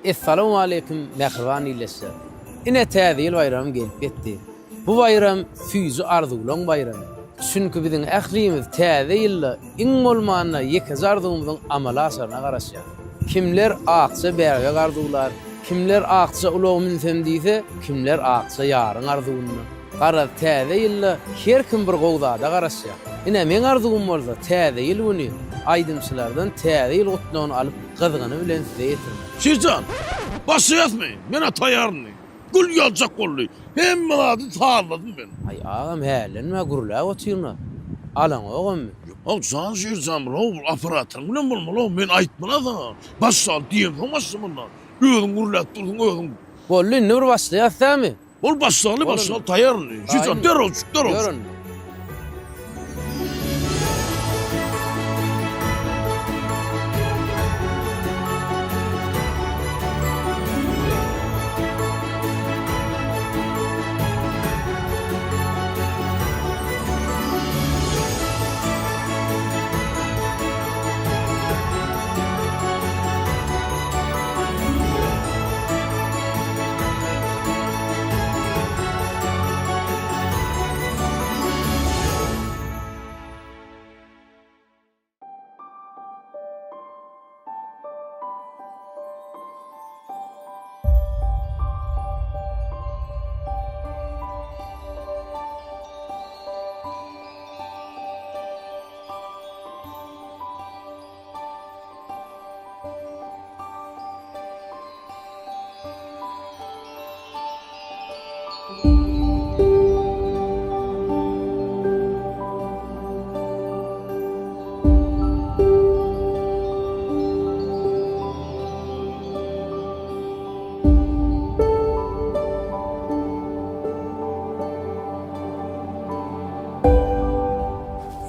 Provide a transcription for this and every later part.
Essalawmaleýkim mähriban ildeşler! Ine Täze ýyl baýramy gelip ýetdi. Bu baýram süýji arzuwlaň baýramy. Çünki biziň ählimiz täze ýylda iň bolmanda ýekeje arzuwymyzyň amala aşaryna garaşýarys. Kimler akja bäbek arzuwlar, kimler akja ulag münsem diýse, kimler akja ýaryň arzuwynda. Garaz täze ýylda her kim bir gowy zada garaşýar. Ine meň arzuwym bolsa täze ýyl güni aýdymçylardan täze ýyl gutlagyny alyp gyzgyny bilen size ýetirmek. Şirjan, başlaýasmy? Men-ä taýýar indi. Gül ýaljak boldy. Hemme zady sazladym men. Aý agam hällenme gürläp otyryn-a. Alaňogammy? Ýok, jan Şirjan, bro, bul operatoryň bilen bolmaly-ow. Men aýtmala saňa. Başlaly diýemsoň başlamaly. Özüň gürläp dursuň, özüň. Boldy, indi bir başlaýas dämi? Bol başlaly, başlaly, taýýar indi. Şirjan, derrew çyk, derrew çyk.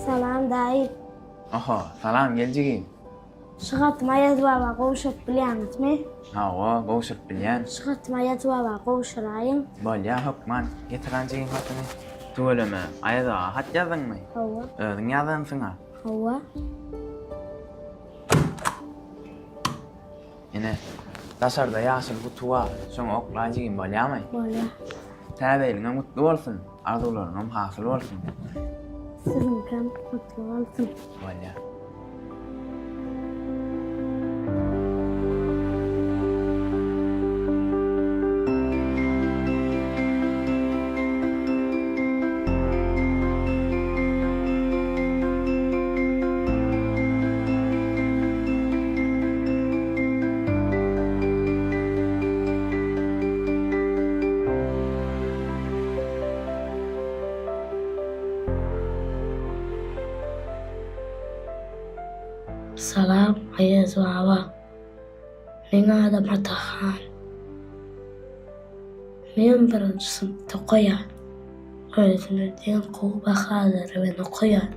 Salam daýy. Oho, salam gel jigim. Şu hatymy Aýaz baba gowşuryp bilýäňizmi? Hawa, gowşuryp bilýän. Şu hatymy Aýaz baba gowşuraýyň. Bolýa, hökman. Getir han jigim hatyňy. Tüweleme, Aýaz aga hat ýazdyňmy? Hawa. Özüň ýazansyň-a? Hawa. Ine, daşarda ýaşyl guty bar. Şoňa oklaý jigim, bolýamy? Bolýa. Täze ýylyňam gutly bolsun, arzuwlaryňam hasyl bolsun. Siziňkem gutly bolsun. Bolýa. Salam Aýaz baba. Meň adym Atahan. Men birinji synpda okaýan. Özüme deň gowy bahalary bilen okaýan.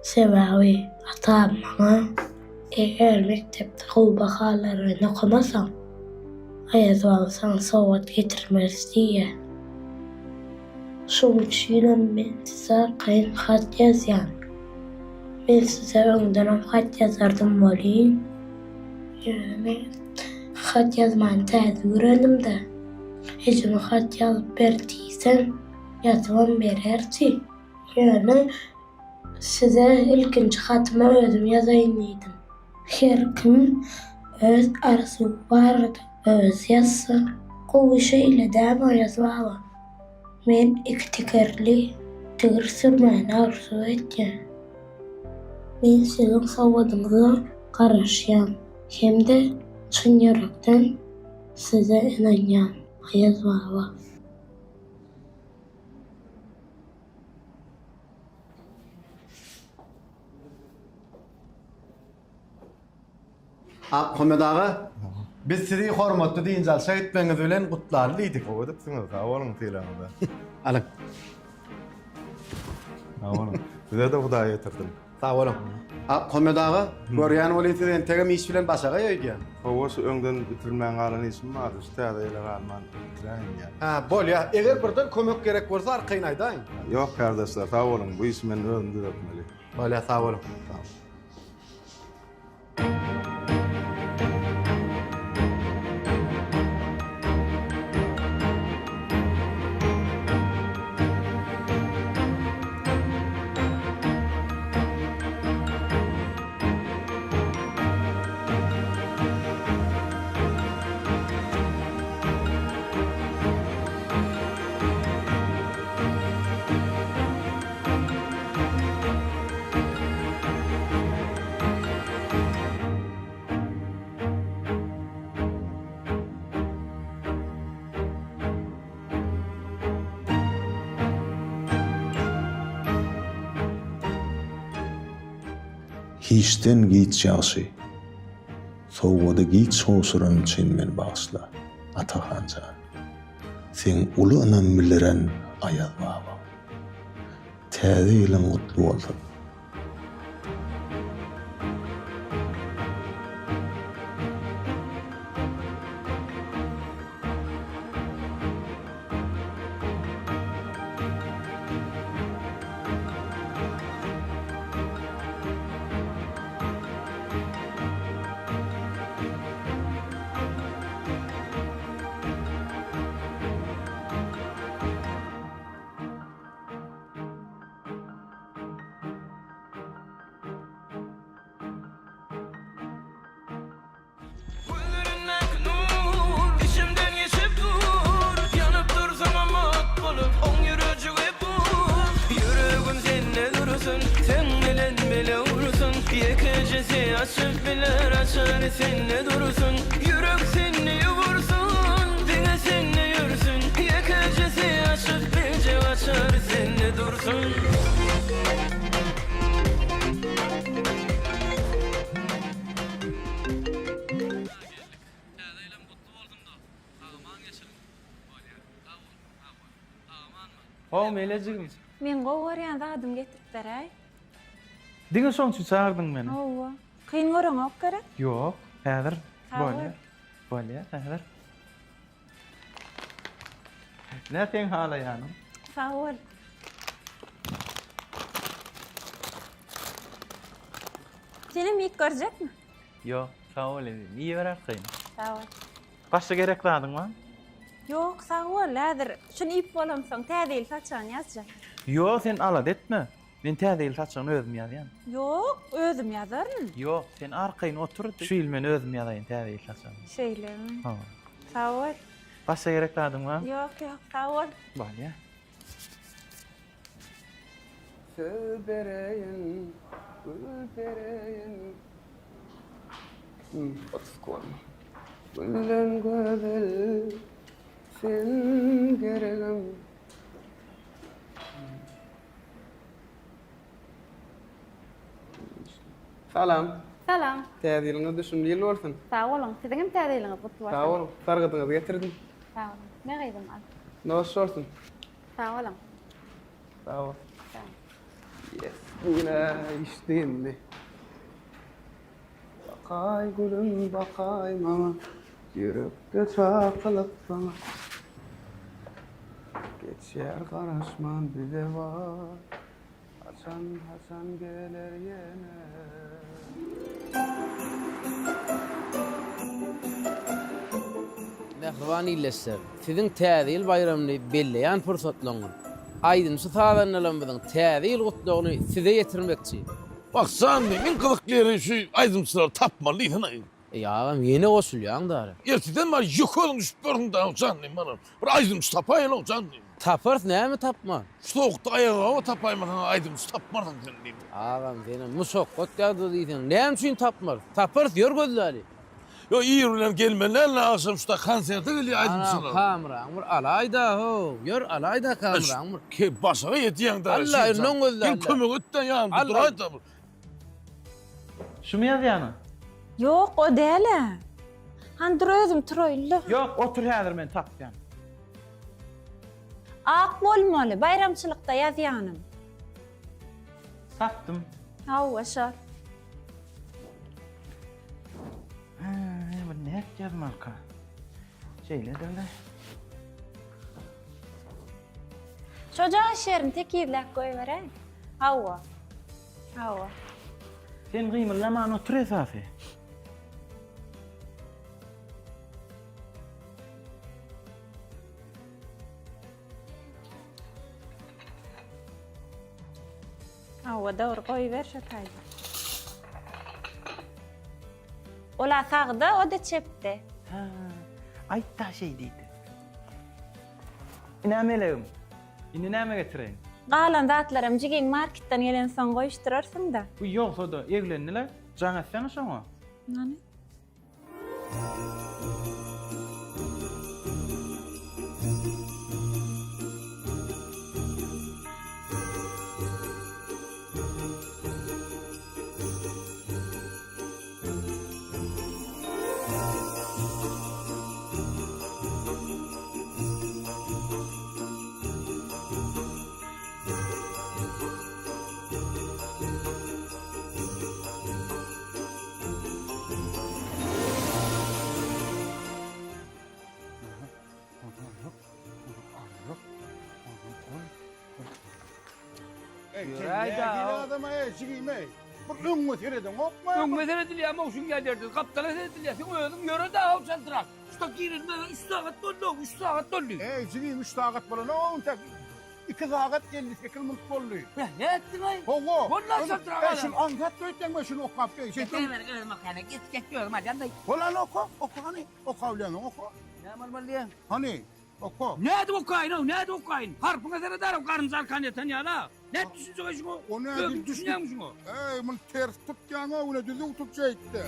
Sebäbi atam maňa eger mekdepde gowy bahalar bilen okamasaň, Aýaz baba saňa sowgat getirmez diýýär. Şoň üçinem men size arkaýyn hat ýazýan. Men size öňdenem hat ýazardym welin, ýöne men hat ýazmany täze öwrendim-de. Ejeme hat ýazyp ber diýsem, ýazybam bererdi. Ýöne size ilkinji hatymy özüm ýazaýyn diýdim. Her kim öz arzuwy barada özi ýazsa gowy şeýle dämi Aýaz baba? Men iki tekerli tigir sürmäni arzuw edýän. Men siziň sowgadyňyza garaşýan hem-de çyn ýürekden size ynanýan Aýaz baba. Akmuhammet aga, biz sizi hormatly dynç alşa gitmegiňiz bilen gutlaly diýdik. Gowy edipsiňiz, sag boluň sylagyňyza. Alyň. Sag boluň. Size-de Hudaý ýetirsin. Sag boluň. Akmuhammet aga, görýän welin siz entegem iş bilen başagaý öýdýän. Hawa, şu öňden bitirmän galan işim bardy, şu täze ýyla galman bitiräýin diýýän. Hä, bolýa. Eger birden kömek gerek bolsa arkaýyn aýdaýyň. Ýok, kärdeşler, sag boluň. Bu işi men özüm düzetmeli. Bolýa, sag boluň. Sag boluň. Hiçden giç ýagşy. Sowgady giç gowşuranym üçin meni bagyşla, Atahan jan. Seň uly ynam bildiren Aýaz babaň. Täze ýylyň gutly bolsun! Gözlerindäki nur içimden geçip dur Ýanyp dursamam ot bolup oň ýürejigi buz Ýüregim sende dursun seň bilen bile ursun Ýekejesi açyp biler açary sende dursun Ýürek sende ýugursun diňe sende ýörsün Ýekejesi açyp biljek açary sende dursun. How melejigim. Meň gowy görýän zadymy getirip beräý. Diňe şoň üçin çagyrdyň meni. Hawa. Kyn göreňok gerek? Ýok, häzir. Sag bol. Bolýar. Bolýar, häzir. Nä seň halaýanyň? Sag bol. Senem iýip görjekmi? Ýok, sag bol ezizim. Iýiber arkaýyn. Sag bol. Başga gerek zadyň barmy? Ýok, sag bol. Häzir şuny iýip bolamsoň täze ýyl saçagyny ýazjak. Ýok, sen alada etme. Men täze ýyl saçagyny özüm ýazýan. Ýok, özüm ýazaryn. Ýok, sen arkaýyn otur. Şu ýyl men özüm ýazaýyn täze ýyl saçagyny. Şeýlemi? Hawa. Sag bol. Başga gerek zadyň barmy? Ýok, ýok, sag bol. Bolýa. Söz bereýin, gül bereýin. 32 bolma. Gülden gözel sen geregim. Salam. Salam. Täze ýylyňyz düşümli ýyl bolsun. Sag boluň. Siziň hem täze ýylyňyz gutly bolsun. Sag boluň. Sargydyňyzy getirdim. Sag boluň. Me gyzym al. Noş bolsun. Sag boluň. Sag bol. Yes. Ine işdi indi. Bakaý gülüm bakaý maňa. Ýürekde çakylyk saňa. Geçýär garaşman bize wagt. Haçan haçan geler ýene. Mähriban ildeşler, siziň Täze ýyl baýramyny belleýän pursatlaryňyz, aýdymçy-sazandalarymyzyň Täze ýyl gutlagyny size ýetirmekçi. Bak janly, iň gyzykly ýeri şu aýdymçylary tapmaly diýsene. Eý agam ýene goşulýaň dara. Erteden bäri ýeke özüň düşüp ýörsüň da janly mana. Bir aýdymçy tapaýyn-ow janly. Taparys näme tapman. Şu sowukda aýagaba tapaýmasaň aýdymçy tapmarsyň sen diýdim. Agam senem muşakgat ýagdy diýseň näme üçin tapmarys. Taparys ýör gözläli. Ýok ir bilen gelmeli däl-le agşam şuda konserte gelýär aýdymçylar. Ana kameraň bir alaýda how ýör alaýda kameraň bir. Ke başaga ýetýäň da. Alla önden gözläli. Gel kömek et-de ýanymda duraý-da. Şumy ýazýanyň? Ýok, o däl-ä. Hany dur özüm turaýyn-la. Ýok, otur häzir men tapýan. Ak bolmaly, baýramçylykda ýazýanym. Tapdym. Hawa, şol. Hä, bu nädip ýazmalyka? Şeýledir-le. Şojaň iş ýerini tekizläp goýberäý. Hawa. Hawa. Sen gymyldaman otur esasy. Hawa, dogry, goýber şo taýda. Ol-a sagda, o-da çepde. Hä, aýt-da şeý diýdi. Ine melegim. Indi näme getireýin? Galan zatlaram jigiň marketden gelensoň goýuşdyrarsyň-da. Bu ýogsa-da eglendi-le. Jaň etsene şoňa. Hany? Ýöräýdä. Adama eý, jigim eý. Bir öňüňe seredeňokmy? Öňüňe seredilýärmi ogşuň gelýärdi. Gapdala seredilýär. Sen özüň ýöre-dä how çaltrak. Şuda girilmez 3 sagat boldy, 3 sagat boldy. Eý, jigim 3 sagat bolanok entek. 2 sagat 58 minut boldy. Heh, ne etdiň-aý? Hawa. Boldy çaltrak. Eý, şuny aňsat öýtdäňmi, şuny okap eý, şeýtan. Ber, özüm okaýan. Geç, geç, özüm alýan-da. Bol hany oka, oka hany. Oka bilýäňsoň oka. Näme bolmaly diýýäň? Hany, oka. Nädip okaýyn-ow, nädip okaýyn? Harpyňa sereder-ow, garynja arkan ýatan ýaly-a. Nädip düşünjek şuňa? O nädip düşünýäňmi şuňa? Eý, muny ters tutýaň-ow, ine düzüw tut şeýtde.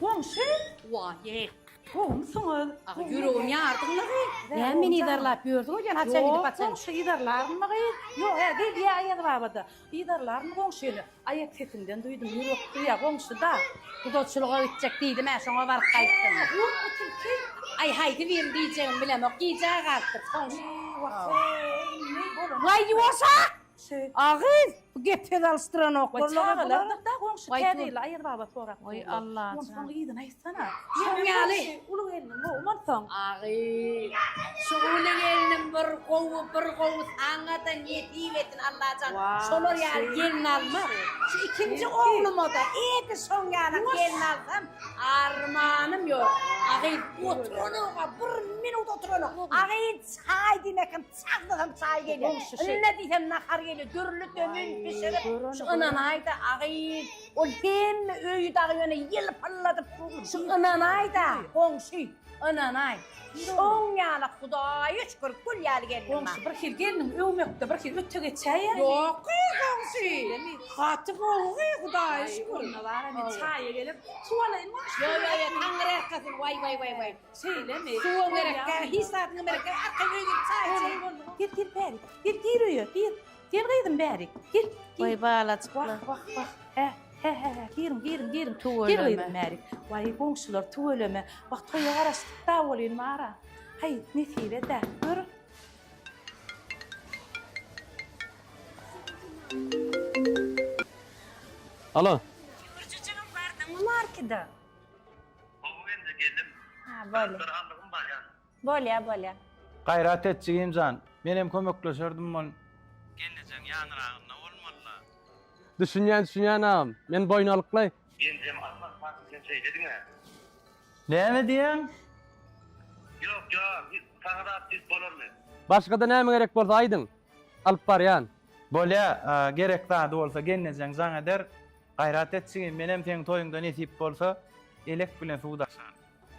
Goňşy. Waý. Gowumsyňyz? Aga ýüregimi ýardyňmy gyz? Näme meni yzarlap ýörsüň öýdýän haçan gidip haçan? Ýok, goňşy yzarlarynmy gyz? Ýok, hä, gelýä Aýaz baba-da. Yzarlarmy goňşyny? Aýak sesinden duýdum, ýürek duýýa goňşy-da. Gudaçylyga gitjek diýdim-ä, şoňa baryp gaýtdym. Gurtmy tilki? Aý, haýsy birini diýjegimi bilemok, gijä galypdyr, goňşy. Wah-eý, indi bolanok. Waý, ýuwaş-a! A gyz, bu gep söz alyşdyranok. Waý, çagalardyr-da, goňşy Waý, täze ýyla Aýaz baba sorap Waý, durlar. Allajan. Onsoň yzyny aýtsana. Şoň ýaly. Uly gelniň gowumy onsoň? A gyz, şu uly gelnim bir gowy, bir gowy saňa-da nesip etsin Allajan. Şolar ýaly gelin almak. Şu ikinji ogluma-da edil şoň ýaly gelin alsam, armanym ýok. A gyz, oturanok-a, bir minut oturanok. A gyz, çaý diýmek hem Çagdasam çaý gelýär. Ille diýsem nahar gelýär. Dürli dömün bişirip, şu ynanaýda agyz. Ol hemme öýi dagy ýöne ýylpylladyp, şu ynanaýda goňşy, ynanaý. Şoň ýaly Hudaýa şükür gül ýaly gelnim bar. Goňşy bir hili gelniňi öwmekde bir hili öte geçäýýär. Ýok gyz goňşy. Gaty gowy gyz Hudaýa şükür. Onda bar-a men çaýa gelip suw alaýyn goňşy. Ýok ýok ýok taňry ýalkasyn waý waý waý waý. Şeýlemi? Suwam gerek däl, hiç zadyňam gerek däl, arkaýyn öýe girip çaý içeýin. Gel, gel bärik. Gel, gir öýe, gir. Gel gyzym bärik. Gel, gir. Waý balajyklar. Wah, wah, wah. Hä, hä, hä, hä. Giriň, giriň, giriň. Tüweleme. Gel gyzym bärik. Waý, goňşular tüweleme. Wah, toýa garaşdyk-da welin bar-a. Haý, nesibe-dä. Gör. Alo. Ýüwürjijigim bardyňmy markede? Gowy geldi geldim. Ha bolýa. Bir aldygym bar ýa. Bolýa bolýa. Gaýrat et jigim jan. Menem kömekleşerdim bol. Gelnejeň ýanyragynda bolmalyla. Düşünýän düşünýän agam. Men boýun alyklaý. Gelnejem almaz fark sen şeýlediňä. Näme diýýäň? Ýok ýok saňa zat diýip bolarmy. Başgada näme gerek bolsa aýdyň. Alyp barýan. Bolýa gerek zady bolsa gelnejeň jaň eder. Gaýrat et jigim, menem seň toýuňda nesip bolsa, elek bilen suw daşaryn.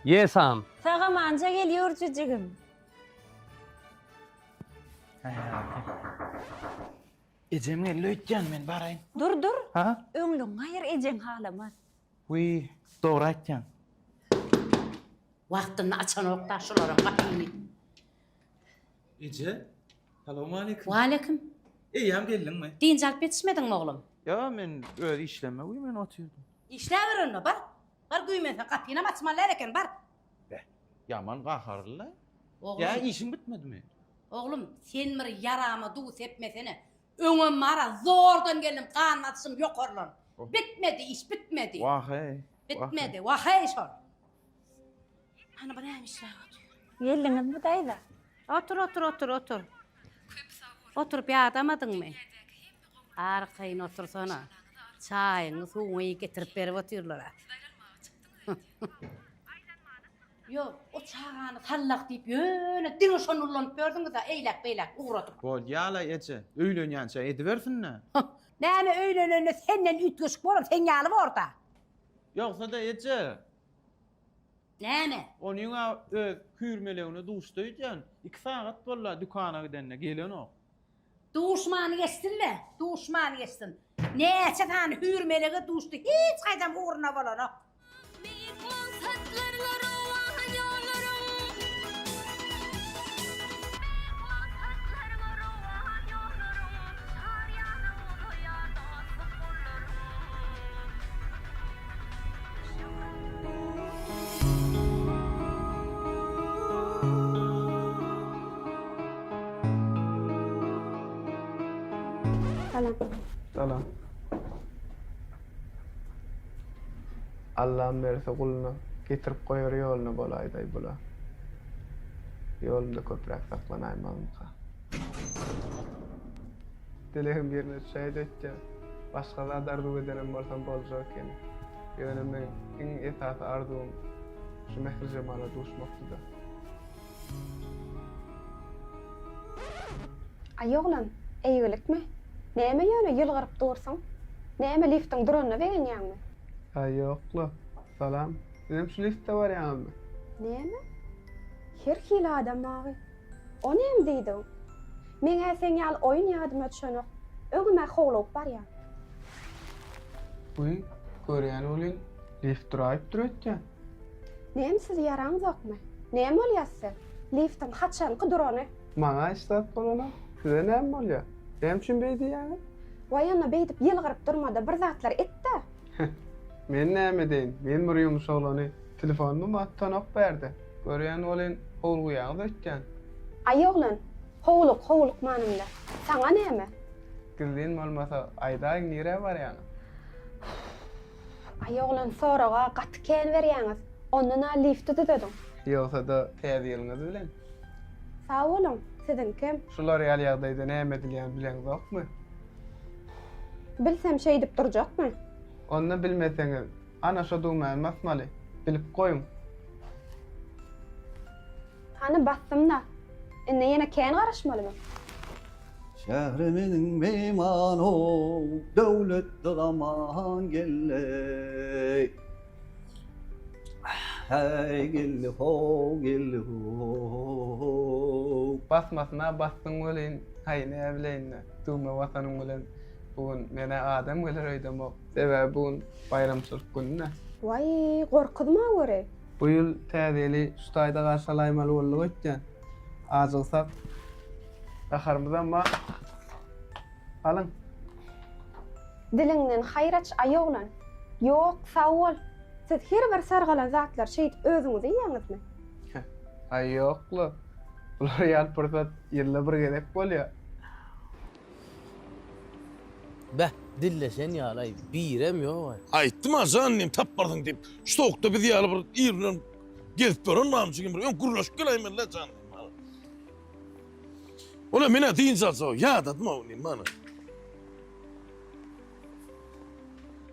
Yes am. Sag-amanja gel ýurjujygym. Ejem geldi öýtýän, men baraýyn. Dur dur. Ha? Öňlügiňi aýyr ejeň halamaz. Wiý, dogry aýtýaň. Wagtynda açanok-da şularyň gapyny. Eje, salowmaleýkim. Waleýkim. Eýýäm geldiňmi? Dynç alyp ýetişmediňmi oglum? Ýok, men öz işlerime güýmenip otyrdym. Işläber onda, bar. Bar güýmenseň, gapynam açmaly däl eken, bar. Beh, ýaman gaharly-la. Oglum. Ýa işiň bitmedimi? Oglum, sen bir ýarama duz sepmesene. Öňem bar-a, zordan geldim, gan basyşym ýokarlan. Bitmedi iş, bitmedi. Wah-eý. Bitmedi, wah-eý şol. Hany bu näme işläp otyr? Geldiňizmi daýza? Otur, otur, otur, otur. Oturyp ýadamadyňmy? Arkaýyn otursana. Çaýyňy, suwuňy getirip berip otyrlar-a. Ýok, o çagany sallak diýip ýöne diňe şony ulanyp ýörsüňiz-ä, eýläk-beýläk ugradyp. Bolýa-la eje, öýlenýänçä edibersin-dä. Näme öýlenende senden üýtgeşik bolar, seň ýaly bor-da. Ýogsa-da eje, Näme? Onyň-a öz hüýrmelegine duşdy öýdýän. Iki sagat boldy-a dükana gidenine, gelenok. Duşmany geçsin-le, duşmany geçsin. Näçe sany hüýrmelege duşdy, hiç haýsam ugruna bolanok. Beýik maksatlarňa rowan ýollaryň. Beýik maksatlarňa rowan ýollaryň. Çar ýana uzaýar dostluk gollaryň. Salam. Salam. Allam berse guluna, getirip goýar ýoluna bolaýdaý bula. Ýolumda köpräk saklanaýmazmyka? Dilegim ýerine düşäýdi öýtýän. Başga zat arzuw edenem bolsam boljak ekeni. Ýöne meň iň esasy arzuwym şu Mährijemala duşmakdy-da. Aý oglan, eýgilikmi? Näme ýöne ýylgyryp dursuň? Näme liftiň duranyna begenýäňmi? Aý ýok-la. Salam. Sizem şu liftde barýaňyzmy? Näme? Her hili adam bagy. O näme diýdigiň? Meň-ä seň ýaly oýun ýadyma düşenok. Öňüm-ä howlugyp barýan. Wiý, görýän welin, lift duraýypdyr öýtýän. Näme siz ýaraňzokmy? Näme bolýa size? Liftiň haçanky durany? Maňa hiç zat bolanok. Size näme bolýa? Näme üçin beý diýýäňiz? Waý onda beýdip ýylgyryp durmada bir zatlar et-dä. Men näme edeýin? Men bir ýumuş oglany. Telefonymam atanok bärde. Görýän welin howlugýaňyz öýtýän. Aý oglan, howluk howlukmanymda. Saňa näme? Gizlin bolmasa aýdaýyň nirä barýaňyz? Aý oglan soraga gaty kän berýäňiz. Ondan-a lifti düzediň. Ýogsa-da täze ýylyňyz bilen. Sag boluň, siziňkem. Şular ýaly ýagdaýda näme edilýänini bileňzokmy? Bilsem şeýdip durjakmy? Onda bilmeseňiz, ana şo düwmäni basmaly. Bilip goýuň. Hany basdym-da. Indi ýene kän garaşmalymy? Şähre meniň meýman-ow, döwletli zaman geldi. Häý, geldi how, geldi how. Basmasyna basdyň welin, haý, näbileýin-dä, düwme basanyň bilen bu gün men-ä adam geler öýdemok. Sebäbi bu gün baýramçylyk güni-dä. Waý, gorkuzma göri. Bu ýyl Täze ýyly şu taýda garşylaýmaly bolduk öýtýän. Ajygsak, gaharymyzam bar. Alyň. Diliňden haýyr aç, aý oglan. Ýok, sag bol. Siz her bir sargalan zatlary şeýdip özüňiz iýýäňizmi? Aý ýok-la. Bular ýaly pursat ýylda bir gezek bolýar. Beh, dilleşen ýaly-aý, birem ýog-aý. Aýtdym-a, jan diýdim, tapmarsyň diýip. Şu sowukda biz ýaly bir ir bilen gezip ýören barmy jigim bir öň gürleşip geläýmeli-dä jan diýdim. Ola men-ä dynç alsa, ýadadym-ow diýdim, mana.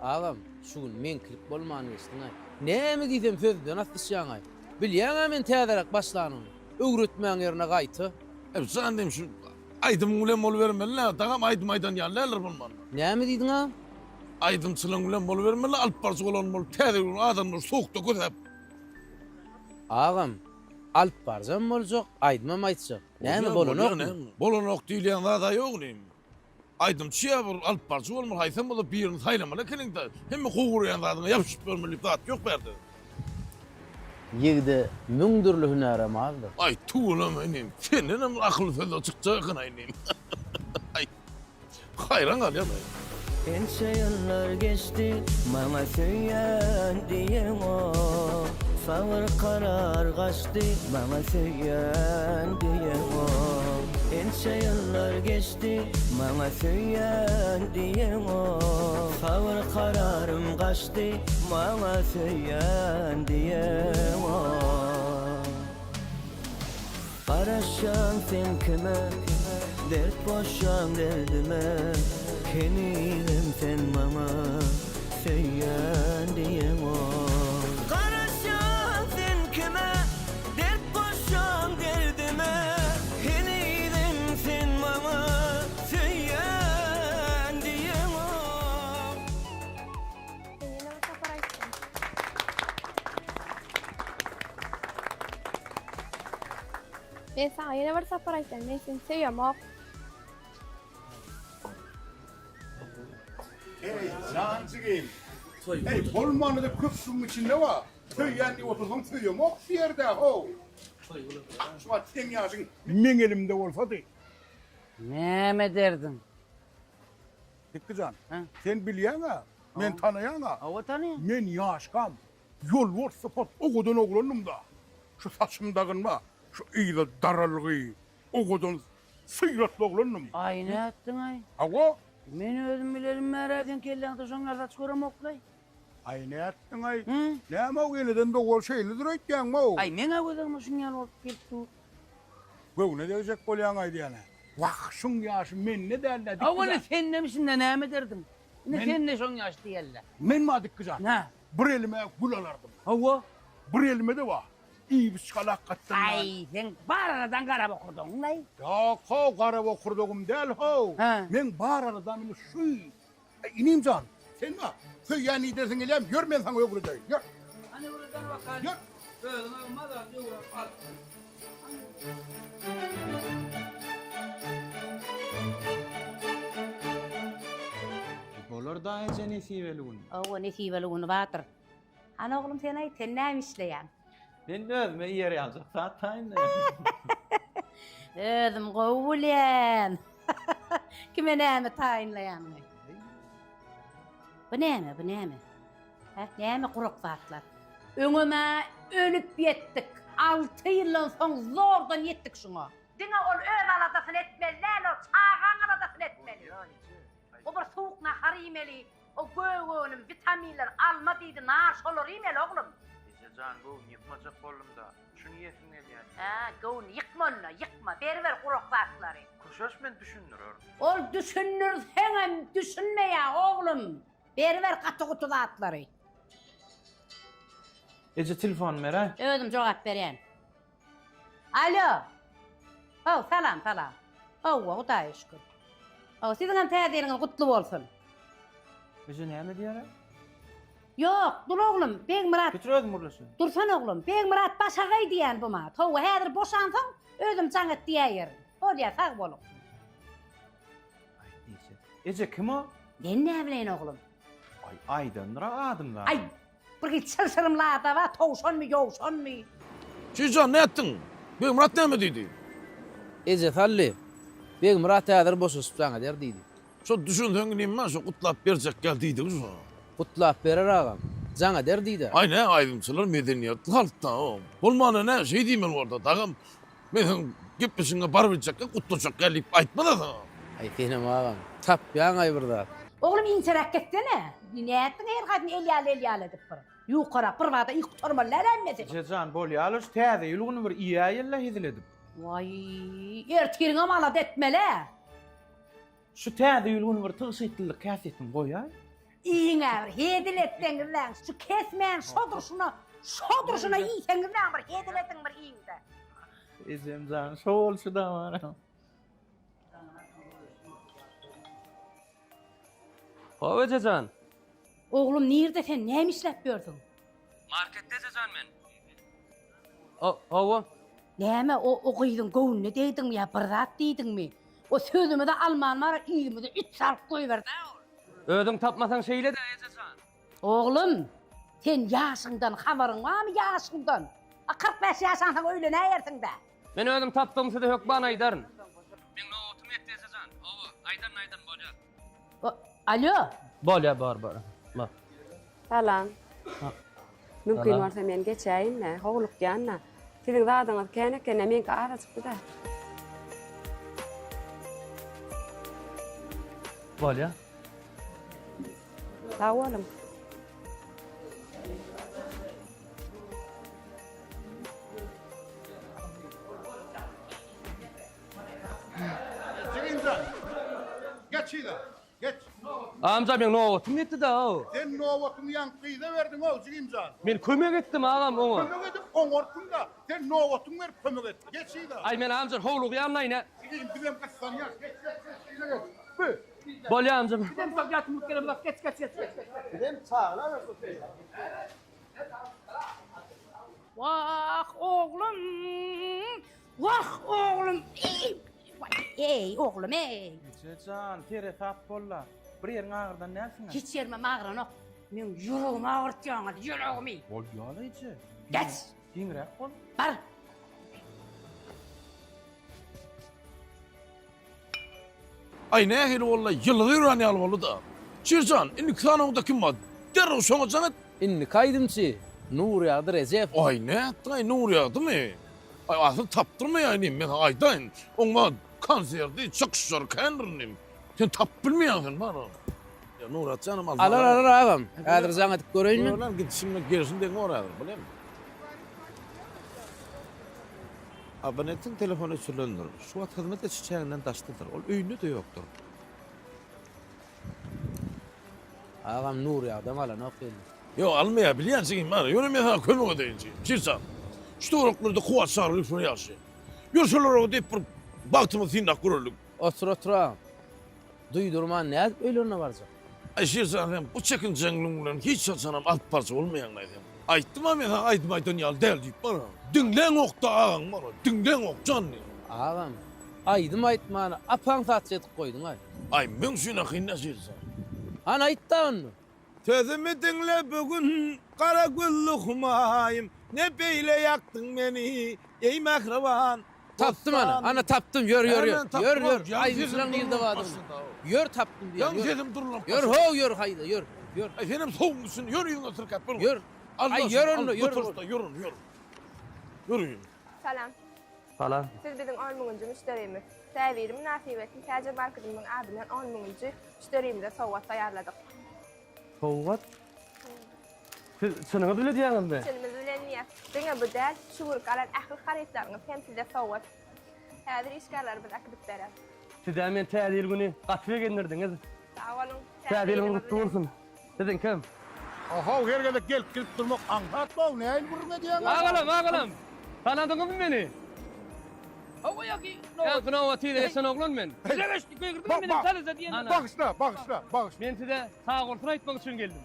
Agam, şu gün meňkilik bolman geçdiň-aý. Näme diýsem sözden aslyşýaň-aý. Bilýäň-ä men täzeräk başlanymy. Öwretmäň ýerine gaýta. Ep, jan diýdim, şu aýdymyň bilen bolubermeli-dä. Dagam aýdym aýdan ýaly däldir bolmanda. Näme diýdiň agam? Aýdymçylygyň bilen bolubermeli, alyp baryjy bolan bolup, täze gün adamlar sowukda kösäp. Agam, alyp baryjam boljak, aýdymam aýtjak. Näme, bolanokmy? Bolanok diýilýän zad-a ýok inim. Aýdymçy ýa bir alyp baryjy bolmaly, haýsam bolsa birini saýlamaly ekeniň-dä. Hemme gowy görýän zadyňa ýapyşyp ýörmeli diýip zat ýok bärde. Ýigide müň dürli hünärem azdyr. Aý tüweleme inim, sendenem bir akylly sözler çykjak eken-aý inim. Aý haýran galýan-aý. Ençe ýyllar geçdi maňa söýýän diýeňok Sabyr karar gaçdy maňa söýýän diýeňok Ençe ýyllar geçdi Maňa söýýän diýeňok Sabyr kararym gaçdy Maňa söýýän diýeňok Garaşýan sen kime Dert goşýaň derdime Henizem sen maňa Söýýän diýeňok Garaşýan sen kime Dert goşýaň derdime Henizem sen maňa söýýän diýeňok. Sen ýene bir sapar aýtdyň. Men saňa ýene bir sapar aýtýan, men seni söýemok. Eý, jan jigim. Eý, bolmanda-da köpçüligiň içinde bar. Söýýän diýip otursaň söýemok şu ýerde how. Şu wagt seň ýaşyň meň elimde bolsady. Näme ederdiň? Dikki jan, sen bilýäň-ä, meni tanaýaň-a. Hawa tanaýan. Men ýaşkam ýolbars sypat owadan oglandym-da. Şu saçym dagynma, şu yza daralgy, owadan syratly oglandym. Aý nätdiň-aý? Hawa. Men özüm bilelim bärä seň kelläňde şoň ýaly saç göremok-laý. Aý nätdiň-aý? Näme-ow eneden dogul şeýledir öýtýäňmi-ow? Aý meň-ä göz öňüme şuň ýaly bolup gelip dur. Göwne degjek bolýaň aýdýan-a. Wah, şuň ýaşy mende däl-dä, Dikgijan. Hawa, indi sendem şunda näme ederdiň? Indi sende şoň ýaşy diýeli-dä. Men ma Dikgijan? Nä? Bir elime gül alardym. Hawa. Bir elime-de wah, iýip-içip galakgatdan. Aý, seň bar aladaň gara bokurdagyň-laý. Ýok-how, gara bokurdagym däl-how. Meň bar aladam indi şu. Aý, inim jan, sen ma, söýýän diýdersiň gelýämi, ýör men saňa öwredeýin, ýör. Hany öwreden bakaly. Ýör. Özüňe mazaly öwrenip al. Bolar da eje nesibeli gün. Hawa, nesibeli güni bardyr. Hany oglum sen aýt, sen näme işleýäň? Men özüme iýer ýaljak zat taýynlaýan. Özüm gowy bilýän. Kime näme taýynlaýanyňy. Bu näme, bu näme? Hä, näme gurak zatlar? Öňem-ä ölüp ýetdik. Alty ýyldan soň zordan ýetdik şuňa. Diňe ol öz aladasyny etmeli däl, ol çagaň aladasyny etmeli. O bir sowuk nahar iýmeli, o gök önüm, witaminler, alma diýdi, nar şolary iýmeli oglum. Eje jan göwün ýykmajak boldumda. Şuny iýesim gelýär. Hä, göwün ýykma onda, ýykma, beriber gurak zatlary. Köşeş men düşündirerin. Ol düşündirseňem düşünmeýär oglum. Beriber gaty-guty zatlary. Eje telefony beräý. Özüm jogap berýän. Alo. Haw, salam, salam. Hawa, Hudaýa şükür. Hawa, siziňem täze ýylyňyz gutly bolsun. Eje näme diýýär? Ýok, dur oglum, Begmyrat. Getir özüm gürleşeýin. Dursana oglum, Begmyrat başagaý diýýän bu maňa. Hawa, häzir boşansoň özüm jaň et diýäýerin. Bolýar, sag boluň. Aý, eje. Eje kim o? Men näbileýin oglum. Aý, aýdandyr-a adyny zadyny. Aý, Bir hili çylşyrymly ada bar, towşanmy, ýowşanmy? Çüýjan, nätdiň? Begmyrat näme diýdi? Eje Salli, Begmyrat häzir boşaşyp jaň eder diýdi. Şo düşünseň inim şo gutlap berjek ýaly diýdigi şo. Gutlap berer agam. Jaň eder diýdä. Aý nä aýdymçylar medeniýetli halkda. Bolmanda nä şeý diýmeli borda dagam. Men seň gepleşigiňe baryp biljekkä gutlajak gel diýip aýtmaz-a saňa. Aý senem agam, tapýaň-aý bir zat. Oglum inçeräk kessene. Nätdiň her haýsyny el ýaly el ýaly edip bir. Ýukarak bir bada iýip gutarmaly däl hemmesini. Ejejan bolýaly şu täze ýyl güni bir iýäýeli-le hezil edip. Waý, ertiriňem alada etmeli-ä. Şu täze ýyl güni bir tygşytlylyk häsiýetini goýaý. Iýiň-ä bir hezil etseňizläň, şu kesmän şo durşuna, şo durşuna iýseňizläň bir hezil ediň bir iýiň-de. Ejem jan, şo bolşy da bar. How eje jan. Oglum nirde sen näme işläp ýörsüň? Marketde eje jan men. Hawa. Näme o o gyzyň göwnüne degdiňmi ýa bir zat diýdiňmi? O sözümizi alman bara yzymyza it salyp goýberdi-ä ol. Özüň tapmasaň şeýle-dä eje jan. Oglum, sen ýaşyňdan habaryň barmy ýaşyňdan? A 45 ýaşansoň öýlenäýersiň-dä. Men özüm tapdygym size hökman aýdaryn. Meň nobatym ýetdi eje jan. Hawa, aýdaryn aýdaryn bolýar. Alýo. Bolýar bar bar. Bar. Salam. Mümkin bolsa men geçäýin-dä, howlukýan-da. Siziň zadyňyz kän eken-ä, meňki azajykdy-da. Bolýar. Sag boluň. Jigimjan, geç yza, geç. Amca meň nobatym ýetdi-da-ow. Sen nobatyňy ýaňky gyza berdiň-ow, jigimjan. Men kömek etdim agam oňa. Kömek edip oňarsyň-da, sen nobatyňy berip kömek et. Geç yza. Aý men amca howlugýan-laý nä. Jigim, bizem gyssanýas. Geç, geç, geç, yza geç. Bü. Bolýa amca. Bizem şol ýatymlyk gelemzok. Geç, geç, geç, geç. Bizem çagalar Wah, oglum! Wah, oglum! Eý, oglum, eý! Eje jan, seresap bol-la. Bir ýeriň agyrdan dälsiň-ä? Hiç ýerimem agyranok. Meň ýüregimi agyrtýaňyz, ýüregimi! Bolýa-la, eje. Geç! Giňräk bol. Bar! Aý nähili boldy ýyldyz öwran ýaly boldy-da. Şirjan, indiki sanawda kim bar? Derrew şoňa jaň et. Indiki aýdymçy Nurýagdy Rejepow. Aý nätdiňaý Nurýagdymy? Aý asyl tapdyrmaýaý inim men saňa aýdaýyn. Oň bar konserdi, çykyşlary kändir inim. Sen tapyp bilmeýäň sen bar. Ýa Nurat janam al. Alar alar agam. Häzir jaň edip göreýinmi? Ýör lan git şimdi gelsin deň bor häzir bilen. Abonentiň telefony öçürilendir. Şu wagt hyzmat ediş çäginden daşdadyr. Ol öýünde-de ýokdur. Agam Nurýagdam alanok geldi. Ýok almaýar bilýän jigim bar. Ýöne men saňa kömek edeýin jigim. Şirjan. Şu töwereklerde Kuwat Çaryýew şol ýagşy. Ýör şolara diýip bir bagtymyzy synlap görelik. Otur otur agam. Duýdurman nädip öýlerine barjak? Aý Şirjan sen bu çekinjeňligiň bilen hiç haçanam alyp barjy bolmaýaňlaý sen. Aýtdym-a men saňa aýdym aýdan ýaly däl diýip bar. Diňläňok-da agaň bar. Diňläňok jan diýip. Agam, aýdym aýtmany ap-aňsatja edip goýduň-aý. Aý meň üçin-ä kyn-da Şirjan. Hany aýt-da onda. Sözümi diňle bu gün gara gülli humaýym, Ne beýle ýakdyň meni, eý mähriban. Tapdym ana, ana tapdym, ýör, ýör, ýör, ýör, ýör, aýdymçylaň nirde bardygyny. Ýör tapdym diýýän, ýör. Sesim durlanyp Ýör, how, ýör, haýda, ýör, ýör. Aý senem sowuň üstüne, ýör yzyňa tirkäp ýör. Ýör. Aý ýör onda, ýör. Ýör, ýör. Ýör yzyňa. Salam. Salam. Siz biziň on müňünji müşderimiz. Täze ýyl mynasybetli Täze marketimiziň adyndan on müňünji müşderimize sowgat taýýarladyk. Sowgat? Siz çynyňyz bile diýýäňizmi? Çynymyz bilen diýýäs. Diňe bu däl, şu günki alan ähli harytlaryňyz hem size sowgat. Häzir işgärlerimiz äkidip berer. Siz-ä meni Täze ýyl güni gaty begendirdiňiz. Sag boluň. Täze ýylyňyz gutly bolsun. Siziňkem. Ahow her gezek gelip gidip durmak aňsat-ow nähili gürrüň edýäň-a? Agalam, agalam! Tanadyňyzmy meni? Hawa ýa ki Ýaňky nobaty yza geçen oglan men. Bize geçdi, gygyrdyň meni tanaja diýen. Bagyşla, bagyşla, bagyşla. Men size sag bolsun aýtmak üçin geldim.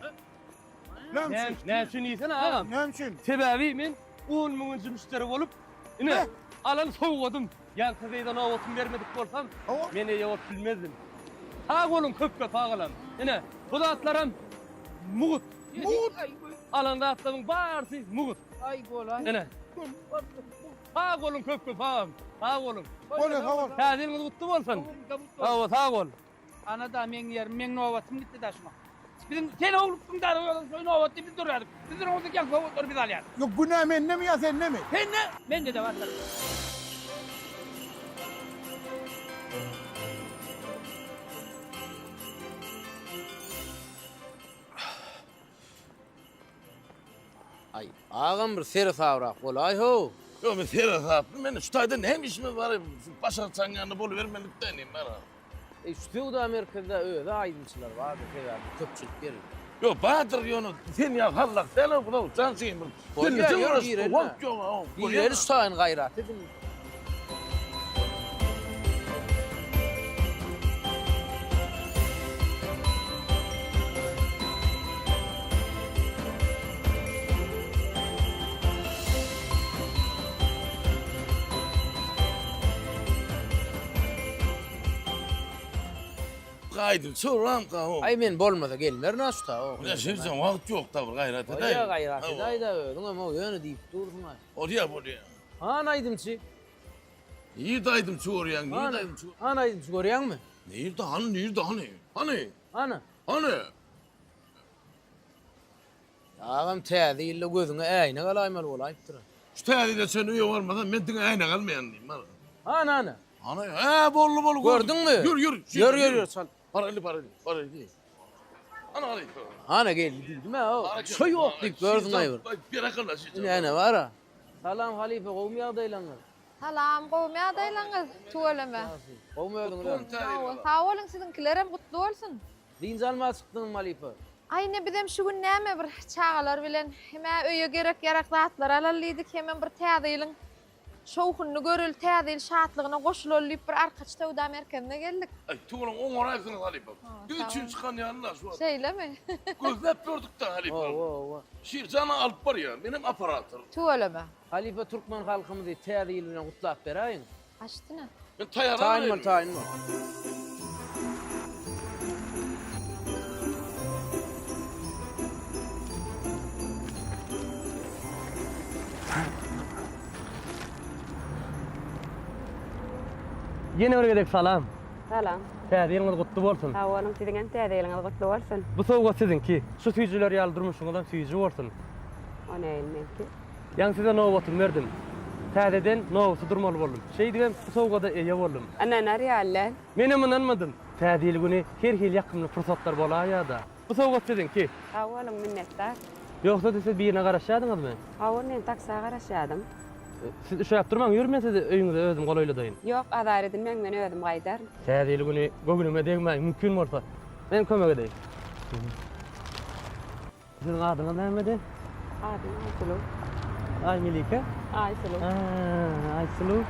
Näme üçin? Näme üçin diýsene agam? Näme üçin? Sebäbi men on müňünji müşderi bolup, ine, alan sowgadym. Ýaňky gyza nobatymy bermedik bolsam, men eýe bolup bilmezdim. Sag boluň köp-köp agalam. Ine, bu zatlaram mugt. Mugt? Alan zatlarymyň barysy mugt. Aý bolaý. Ine. Sag boluň köp-köp agam. Sag boluň. Bolýa, sag bol. Täze ýylyňyz gutly bolsun. Hawa, sag bol. Ana-da meň ýerim, meň nobatym gitdi-dä şuňa. Biziň sen howlukdyň da şo nobatda biz durýardyk. Biz duranymyzda gel sowgatlary biz alýardyk. Ýok, günä mendemi ýa sendemi? Sende, mende-de bar. Aý, agam bir seresabrak bolaý-how. Ýok, men seresaply, men şu taýda näme işimiz bar, şu başarçaň ýanynda bolubermelik-dä inim, bar. Eý, şu söwda merkezde özi aýdymçylar bardyr, sebäbi köpçülik ýeri. Ýok, bardyr, ýöne sen ýaly hallak däl-ow, bu jan jigim bir. Bolýar, ýör, girelim. Girelim şu taýyn gaýrat ediň. Gaýdyp çowramka o. Aý men bolmasa gelmerin-a şu ta. Ýa şeýtseň wagt ýok-da bir gaýrat edäý. Bolýa gaýrat edäý-de özüňem o ýöne diýip dursuň-aý. Bolýa bolýa. Hany aýdymçy? Nirde aýdymçy görýäň, nirde aýdymçy? Hany aýdymçy görýäňmi? Nirde hany nirde hany? Hany? Hany? Hany? Agam täze ýylda gözüňe äýnek alaýmaly bolaýypdyr. Şu täze ýyla çenli öýe barmasam men diňe äýnek almaýan diýim bar. Hany hany? Hany hä boldy boldy. Gördüňmi? Ýör ýör. Ýör ýör ýör çal. Bar eli bar eli bar eli. Hany hany. Hany geldi diýdim hä. Şo ýok diýip gördüň aý bir. Berekella şeýtan. Ine ine bar. Salam halypa gowmy ýagdaýlaňyz? Salam gowmy ýagdaýlaňyz? Tüweleme. Gowmy özüňiz? Sag boluň siziňkilerem gutly bolsun. Dynç almaga çykdyňmy halypa? Aý ine bizem şu gün näme bir çagalar bilen hem-ä öýe gerek-ýarak zatlar alaly diýdik, hemem bir täze ýylyň şowhunyny göreli, täze ýyl şatlygyna goşulaly diýip bir Arkaç söwda merkezine geldik. Aý tüweleme oňaraýsyňyz halypa. Biz üçin çykan ýaly-la şu wagt. Şeýlemi? Gözläp ýördük-dä halypa. Hawa, hawa. Şirjan-a alyp barýar, menem operator. Tüweleme. Halypa türkmen halkymyzy täze ýyl bilen gutlap beräýiň. Açdyna. Men taýýarlanayyn. Taýyn bol, taýyn bol. Ýene bir gezek salam. Salam. Täze ýylyňyz gutly bolsun. Sag boluň, siziň hem täze ýylyňyz gutly bolsun. Bu sowgat siziňki. Şu süýjüler ýaly durmuşyňyzam süýji bolsun. O nähili meňki? Ýaňy size nobatymy berdim. Täzeden nobata durmaly boldum. Şeýdibem bu sowgada eýe boldum. Ynanar ýaly däl. Menem ynanmadym. Täze ýyl güni her hili ýakymly pursatlar bolaýýar-da. Bu sowgat siziňki. Sag boluň, minnetdar. Ýogsa-da siz birine garaşýardyňyzmy? Hawa, men taksä garaşýardym. Siz üşäp durmaň, ýör men sizi öýüňize özüm golaýladaýyn. Ýok, azar edinmäň, men özüm gaýdaryn. Täze ýyl güni göwnüme degmäň, mümkin bolsa, men kömek edeýin. Siziň adyňyz nämedi? Adym Aýsuluw. Aýmelike? Aýsuluw. Ha, Aýsuluw.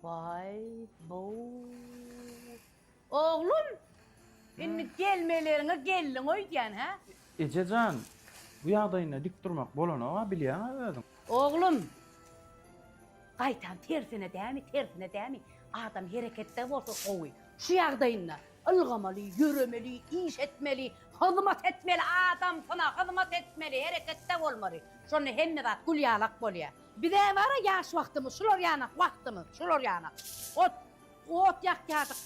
Waý, bu. Oglum, indi gelmeleriňe geldiň öýdýän, hä? Eje jan, bu ýagdaýynda dik durmak bolanok-a, bilýäň-ä özüň. Oglum, gaýtam tersine dämi, tersine dämi, adam hereketde bolsa gowy. Şu ýagdaýynda ylgamaly, ýöremeli, iş etmeli, hyzmat etmeli, adamsyna hyzmat etmeli, hereketde bolmaly. Şonda hemme zat gül ýalak bolýar. Biz-ä bar-a ýaş wagtymyz şular ýanak wagtymyz şular ýanak. Ot, ot ýakýardyk,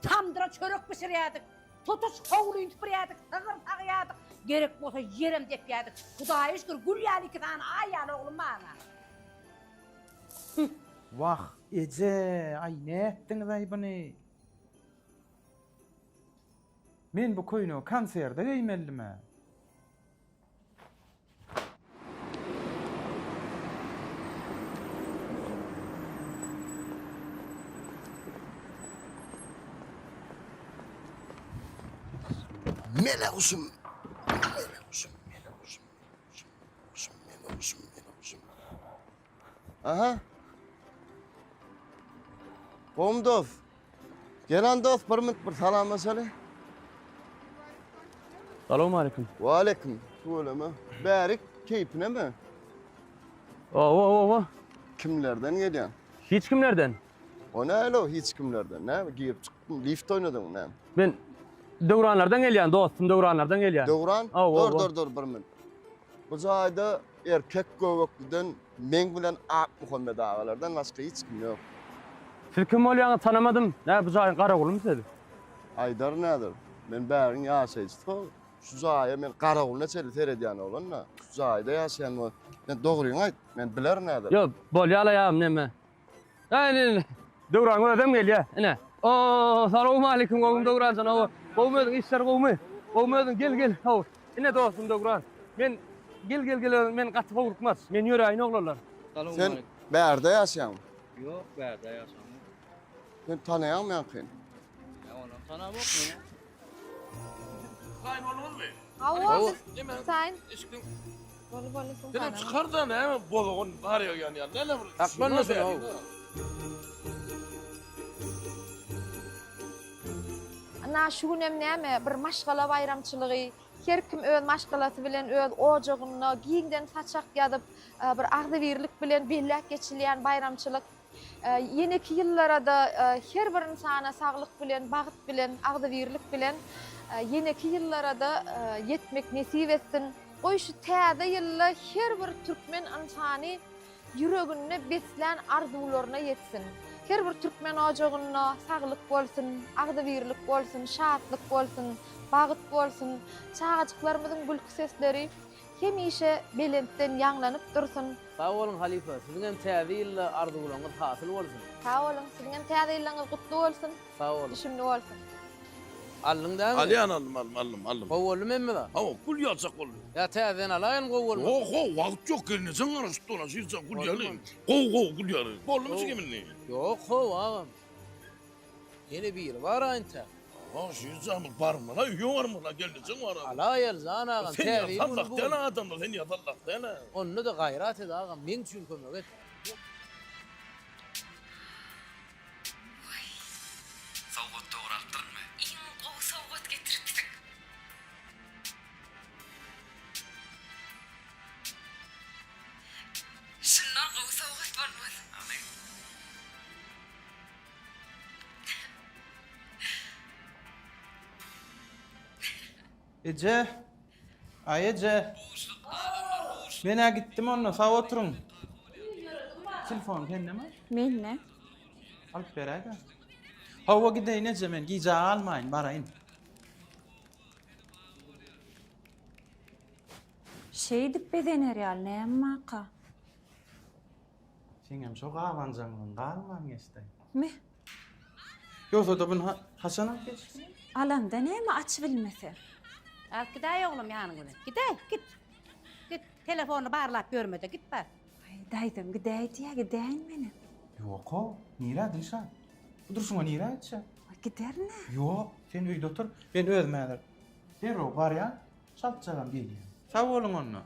tamdyra çörek bişirýärdik, tutuş howlyny süpürýärdik, sygyr sagýardyk, gerek bolsa ýerem depýärdik. Hudaýa şükür gül ýaly iki sany aý ýaly oglum bar-a. Wah, eje, aý nätdiňiz-aý buny? Men bu köýnegi konserde geýmelidim-ä. Mele guşum, mele guşum, mele guşum, mele guşum, mele guşum, mele guşum. Aha. Gowmy dost? Gelen dost bir minut bir salamlaşaly. Salowmaleýkim. Waleýkim. Tüweleme. Bärik keýpinemi? Owa, owa. Kimlerden gelýän? Hiç kimlerden. O näle o hiç kimlerden? Näme girip çykdyň, lift oýnadyň näme? Men Döwranlardan gelýän, dostum Döwranlardan gelýän. Döwran? Owa, Dur, owa. dur, dur bir minut. Bu jaýda erkek göbekliden meň bilen Akmuhammet agalardan başga hiç kim ýok. Siz kim bolýaňyz tanamadym. Nä bu jaýyň garawulymy siz? Aýdaryn häzir. Men bäriň ýaşaýjysy. Şu jaýa men garawulyna çenli seredýän oglan-da. Şu jaýda ýaşaýan bol. Sen dogryňy aýt. Men bilerin häzir. Ýok, bolýa-la ýa neme. Ine, Döwran özem gelýär. Ine. O, salowmaleýkim gowumy Döwranjan, hawa. Gowumy özüň, işler gowumy? Gowumy özüň, gel, gel. Hawa. Ine dostum Döwran. Men gel, gel, gel özüň, men gaty howlukmaç. Men ýöräýin oglanlar. Sen bärde ýaşaýaňmy? Ýok, bärde ýaşamok. Sen tanaýaňmy ýaňkyny? Ýa onam tanamok men. Taýyn bolduňyzmy? Hawa, biz taýyn. Boldy, boldy, soň Senem çykar-da näme bozagan gar ýagýan ýaly. Näme bir Saklanma sen, how. Ynha şu günem näme bir maşgala baýramçylygy, her kim öz maşgalasy bilen öz ojagynda giňden saçak ýazyp, bir agzybirlik bilen belläp geçilýän baýramçylyk. Ýeneki ýyllara-da her bir ynsana saglyk bilen, bagt bilen, agzybirlik bilen ýeneki ýyllara-da ýetmek nesip etsin. Goý şu täze ýylda her bir türkmen ynsany ýüreginde beslän arzuwlaryna ýetsin. Her bir türkmen ojagynda saglyk bolsun, agzybirlik bolsun, şatlyk bolsun, bagt bolsun. Çagajyklarymyzyň gülki sesleri hemişe belentden ýaňlanyp dursun. Sag boluň halypa, siziňem täze ýylda arzuwlaryňyz hasyl bolsun. Sag boluň, siziňem täze ýyllaňyz gutly bolsun. Sag boluň. Düşümli bolsun. Aldyň dämi? Alýan aldym aldym aldym aldym. Gowy boldumy hemme zat? Hawa gül ýaljak boldy. Ýa täzeden alaýyn gowy bolmasa. Ýok how wagt ýok gelnejeň garaşyp dur Şirjan gül ýaly. Gowy gowy gül ýaly. Boldumy jigim indi? Ýok how agam. Ýene biri bar-a entäk. Aha Şirjan bir barmala öýe barmala gelnejeň bar. Alaýaly jan agam Sen täze ýyl ýa sallak güni bu däl gün. adamlar sen ýa sallak däl. Onda-da gaýrat et agam meň üçin kömek et. Sowgat dogry alypdyrynmy? Iň gowy sowgat getiripsiň. Şundan gowy sowgat bolmaz. Amin. Eje! Aý eje! Men-ä gitdim onda, sag oturyň. Telefon sendemi? Mende. Alyp beräý-dä. Hawa gideýin eje men, gijä galmaýyn, baraýyn. Şeýdip bezener ýaly näme barka? Seňem şo gabanjaňlygyň galman geçdi. Me. Ýogsa-da buny haçan alyp gelişdiň? Alanda näme açybilmese. Alyp gidäý oglum ýanyň bilen. Gidäý, git. Git, telefonyny barlap ýörme-de, git bar. Aý, daýzam gidäý diýýä, gidäýin menem. Ýok-ow, nirä Dilşat? Bu durşuňa nirä gitjek? Aý, giderin-ä. Ýok, sen öýde otur, men özüm häzir derrew barýan, çaltjagam gelýän. Sag boluň onda.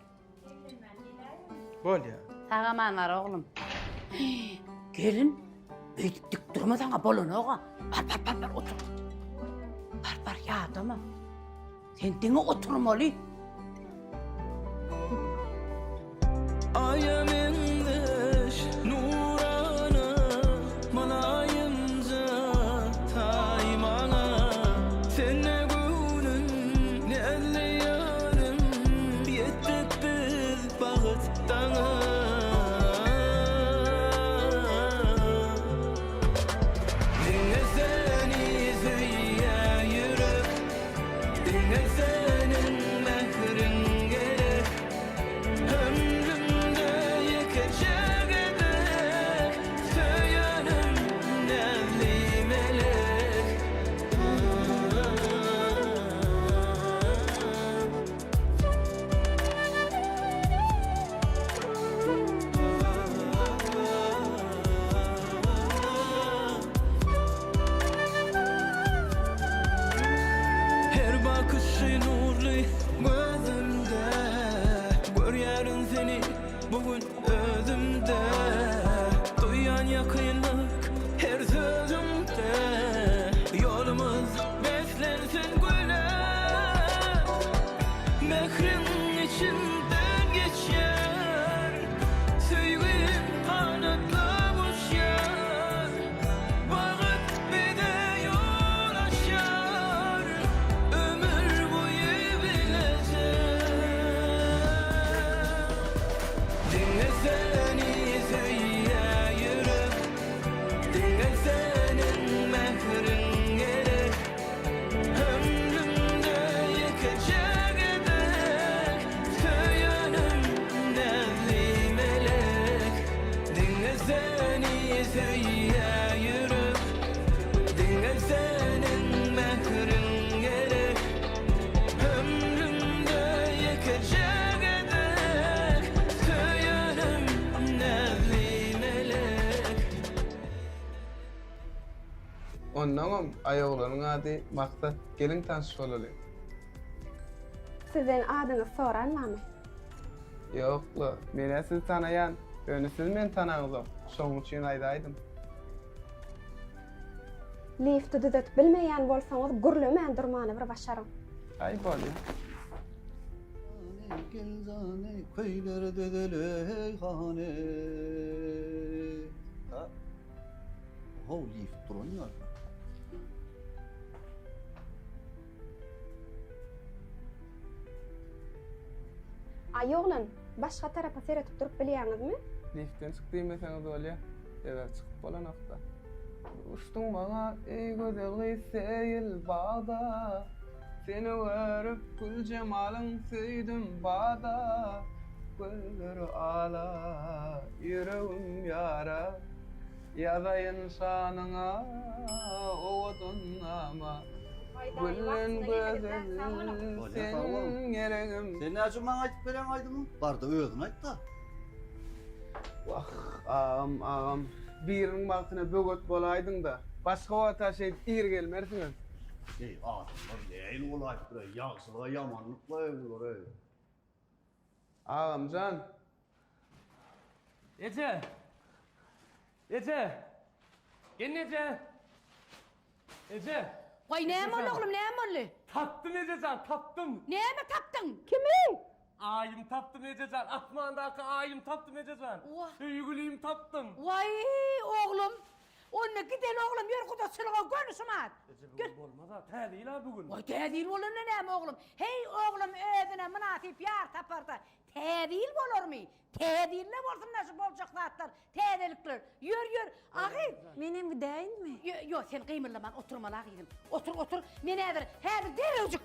Bolýa. Sag-aman bar oglum. Gelin, beýdip dik durma saňa bolanok-a. Bar, bar, bar, bar, otur. Bar, bar, ýadama. Sen diňe oturmaly. Aýa meňzeş nurana Mylaýymja taý maňa Sende göwnüm näzli ýarym Ýetdik biz bagyt daňa Diňe seni söýýär ýürek Diňe seniň mähriň gerek Ömrümde ýekeje gezek Söýenim näzli melek. Her bakyşy nurly gözümde Görýärin seni bu gün özümde Duýýan ýakynlyk her sözüňde Ýolumyz beslensin güle Mähriň içinden geçýär Söýgim ganatlap uçýar Bagyt bize ýol açýar Ömür boýy bileje Diňe seni söýýär ýürek Diňe seniň mähriň gerek Ömrümde ýekeje gezek Söýenim näzli melek Diňe seni söýýär ýürek Diňe seniň mähriň gerek Ömrümde ýekeje gezek Söýenim näzli melek. Onnoňam aýoglanyň ady Maksat geliň tanyş bolalyň. Sizden adyňyzy soran barmy? Ýokla, men-ä sizi tanaýan, ýöne siz meni tanaňyzok, şoň üçin aýdaýdym. Lifti düzetip bilmeýän bolsaňyz gürlemän durmany bir başaryň. Aý bolýa. Gel jany köýler düzüleý hany. Ha. How lift duran ýaly. Aý oglan, başga tarapa seredip durup bilýäňizmi? Liftden çyk diýmeseňiz bolýa. Sebäbi çykyp bolanokda. Duşduň maňa eý gözel gyz seýil bagda. Seni görüp gül jemalyň söýdüm bada. Gözleri ala, ýüregim ýara. Ýazaýyn şanyňa owadan nama. Gülden gözel sen geregim. Sen näçe üçin maňa aýdyp berýäň aýdymy? Barda özüň aýtda. Wah, agam, agam. Biriniň bagtyna böwet bolaýdyň-da. Başga wagta şeýdip ir gelmersiňiz. Eý, adamlar nähili bolaýypdyr-eý, ýagşylyga ýamanlyk-laý bular-eý. Agamjan. Eje! Eje! Gelneje! Eje! Waý, näme boldy oglum, näme boldy? Tapdym ejejan, tapdym! Näme tapdyň? Kimi? Aýymy tapdym ejejan, asmandaky aýymy tapdym ejejan. Söýgülimi tapdym. Waý, oglum! Onda gideli oglum, ýör gudaçylyga göni şumat. Eje bu gün bolmaz-a, täze ýyl-a bu gün. Waý, täze ýyl bolanda näme oglum? Heý, oglum özüne mynasyp ýar taparda, täze ýyl bolarmy? Täze ýylda bolsun-da şu boljak zatlar, täzelikler. Ýör, ýör, a gyz. Menem gidäýinmi? Ýok, sen gymyldaman oturmaly-a gyzym. Otur, otur. Men häzir, häzir derrewjik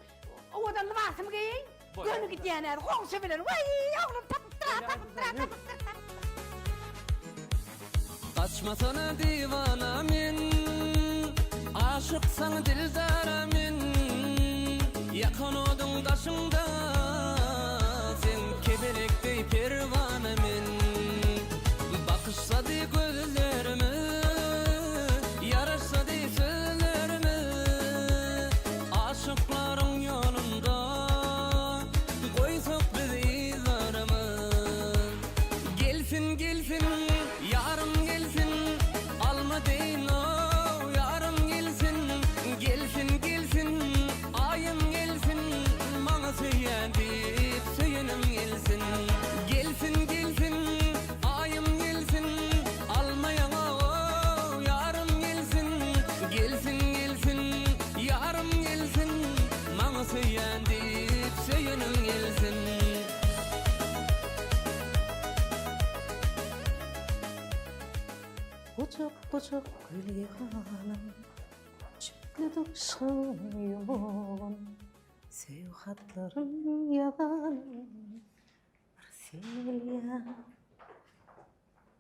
owadan lybasymy geýeýin. Göni gidýän häzir goňşy bilen. Waý, oglum tapypdyr, tapypdyr, tapypdyr, tapypdyr. Gaçmasana diwana men Aşyksaň dildara men Ýakan oduň daşyňda Sen kebelek deý perwana men Bakyşsady gözlerimiz Ýaraşsady sözlerimiz Aşyklaryň ýolunda Goýsak biz yzlarymyz Gelsin gelsin ýarym gelsin Alma deýin-ow ýarym gelsin Gelsin gelsin aýym gelsin Maňa söýýän diýip söýenim gelsin Gelsin gelsin aýym gelsin Alma ýaňag-ow ýarym gelsin Gelsin gelsin ýarym gelsin Maňa söýýän diýip söýenim gelsin. Gucak gucak gül ýygalyň, Jübtledik şyň ýumagyn, Söýgi hatlaryn ýazalyň, Bir sen bilýäň.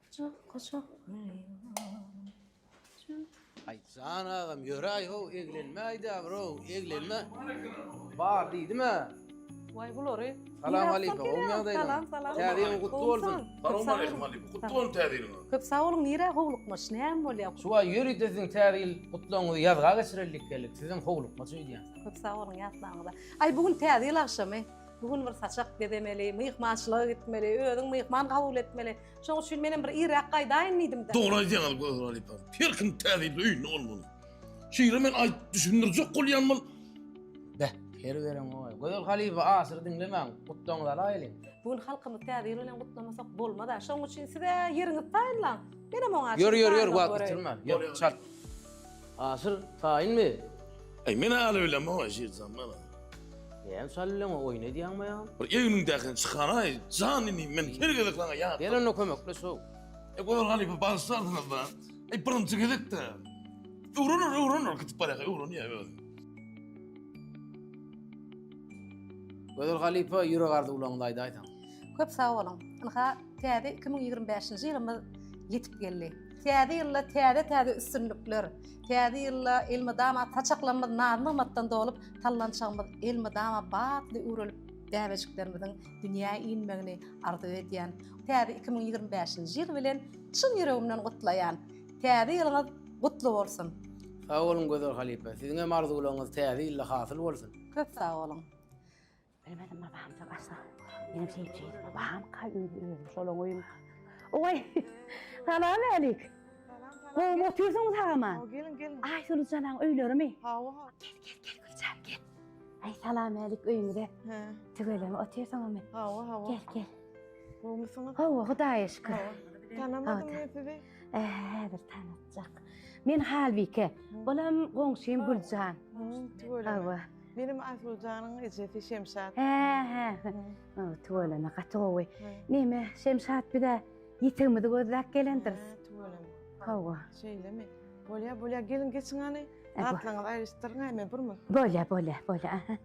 Gucak gucak gül ýygalyň, Aý jan agam ýöräý how eglenmäýdä bro eglenme. Bar diýdim-ä. Waý bulary. Salam halypa gowymy ýagdaýlaň? Salam salam. Täze ýylyň gutly bolsun. Salam aleýkum halypa gutly bolsun täze ýylyňyz. Köp sag boluň nirä howlukmaç näme bolýa? Şu aý ýörite siziň täze ýyl gutlagyňyzy ýazga geçirellik geldik. Sizem howlukmaç öýdýän. Köp sag boluň ýatlaňyza. Aý bu gün täze ýyl agşamy. Bu gün bir saçak bezemeli, myhmançylyga gitmeli, özüň myhman kabul etmeli. Şoň üçin menem bir irräk gaýdaýyn diýdim-de. Dogry aýdýaňyz Gözel halypa. Her kim täze ýylda öýünde bolmaly. Şeýle men aýdyp düşündirjek bolýan bol. Beh, her bereňoý. Gözel halypa aşyry diňlemäň, gutlagyňyzy alaýlyň. Bu gün halkymyz täze ýyl bilen gutlamasak bolmaz-a. Şoň üçin siz-ä ýeriňizi taýynlaň. Menem oňa Ýör, ýör, ýör, wagt ýitirme. Ýör, çalt. Aşyr, taýynmy? Eý, men alybilemok-aý Şirjan bala. Näme çalyň oýun edýäňmi ýa? Bir egniňdäkini çykaraý, jan inim, men her gezek saňa ýat. Gel onda kömekleş how. E Gözel halypa bagyşlarsyňyz da. Eý birinji gezekde. Öwrener, öwrener, gidip barýarka öwrenýär özi. Gözel halypa ýürek arzuwlaryňyzy aýdaýsaň. Köp sag boluň. Ynha, täze 2025-nji ýylymyz ýetip geldi. Täze ýylda täze-täze üstünlikler, täze ýylda elmydama saçaklarymyz naz-nygmatdan dolup, sallançagymyz elmydama batly üwrelip, bäbejiklerimiziň dünýä inmegini arzuw edýän. Täze 2025-nji ýyl bilen çyn ýüregimden gutlaýan. Täze ýylyňyz gutly bolsun! Sag boluň Gözel halypa. Siziň hem arzuwlaryňyz täze ýylda hasyl bolsun. Köp sag boluň. Bilmedim bir bamsak asla. Menem şeýdip şeýdip bamka özüm özüm şolaň öýüm. Oý. Salam älik. Gowmy otyrsyňyz sagaman? Gelin gelin. Aý Sulujan öýlerimi? Hawa hawa. Gel gel gel Güljan gel. Aý salam älik öýüňize. He. Tüweleme otyrsyňyzmy? Hawa hawa. Gel gel. Gowmysyňyz? Hawa Hudaýa şükür. Tanamadym men sizi. Häzir tanatjak. Men Halbike. Olam goňşym Güljan. Tüweleme. Hawa. Menem Aýsuljanyň ejesi Şemşat. Hä, hä. Hawa, tüweleme, gaty gowy. Neme, Şemşat biz-ä ýitigimizi gözläp gelendiris. Hä, tüweleme. Hawa. Şeýlemi? Bolýa, bolýa, geliň geçiň hany. Zatlaryňyzy aýryşdyryň-aý, men bir minut. Bolýa, bolýa, bolýa, aha.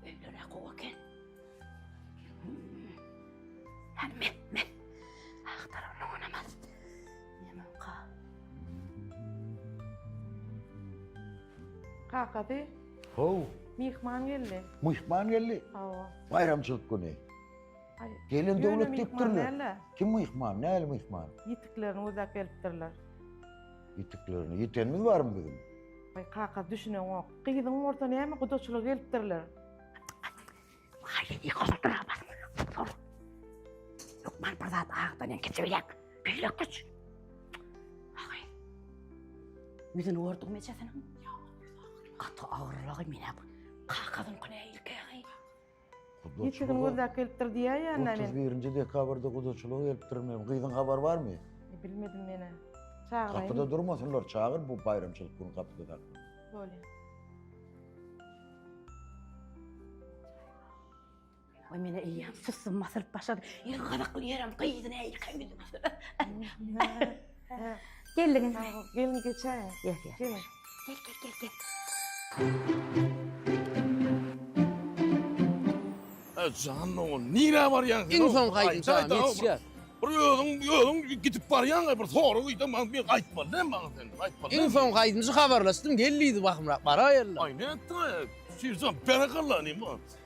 Öýler-ä gowy eken. Hany men, men. Agtaryp oňanamaz. Näme-ka? Kakasy. How. Myhman geldi. Myhman geldi? Hawa. Baýramçylyk güni. Aý, Gelen ýöne döwlet myhman diýipdirler. däl-de. Kim myhman? Nähili myhman? Ýitiklerini gözläp gelipdirler. Ýitiklerini. Ýitenimiz barmy biziň? Aý kaka düşüneňok. Gyzyň bolsa näme gudaçylyga gelipdirler. Hökman bir zat agdan keçebilýäň. Beýle güç. Agy. Ýüzüni gördüňmi ejesiniň? Gaty agyrlagy menä. Kakasynyňky nähilikä? Ýitigini gözläp gelipdir diýäýýän men. 31-nji dekabrda gudaçylyga gelipdirmi? Gyzyň habary barmy? Bilmedim menä. Çagyraýyn. Gapyda durmasynlar, çagyr bu baýramçylyk güni gapyda sakla. Bolýar. Oý menä eýýäm sussum basylyp başlady. Ýer gazakly ýerem gyzy nähilikä ýüzüni. Geldiňizmi? Gelin geçäýiň. Ýer, ýer. Gelin. Gel, gel, gel, gel. Ä, jan dogan, nirä barýaň sen? Iň soňky aýdym saňa ýetişýär. Bir özüň, özüň gidip barýaň, bir sorag öýde maňa men aýtmaly däl maňa sen, aýtmaly. Iň soňky aýdymçy habarlaşdym, gel diýdi bahymrak baraýaly. Aý, nätdiň-aý, Şirjan, berekella inim.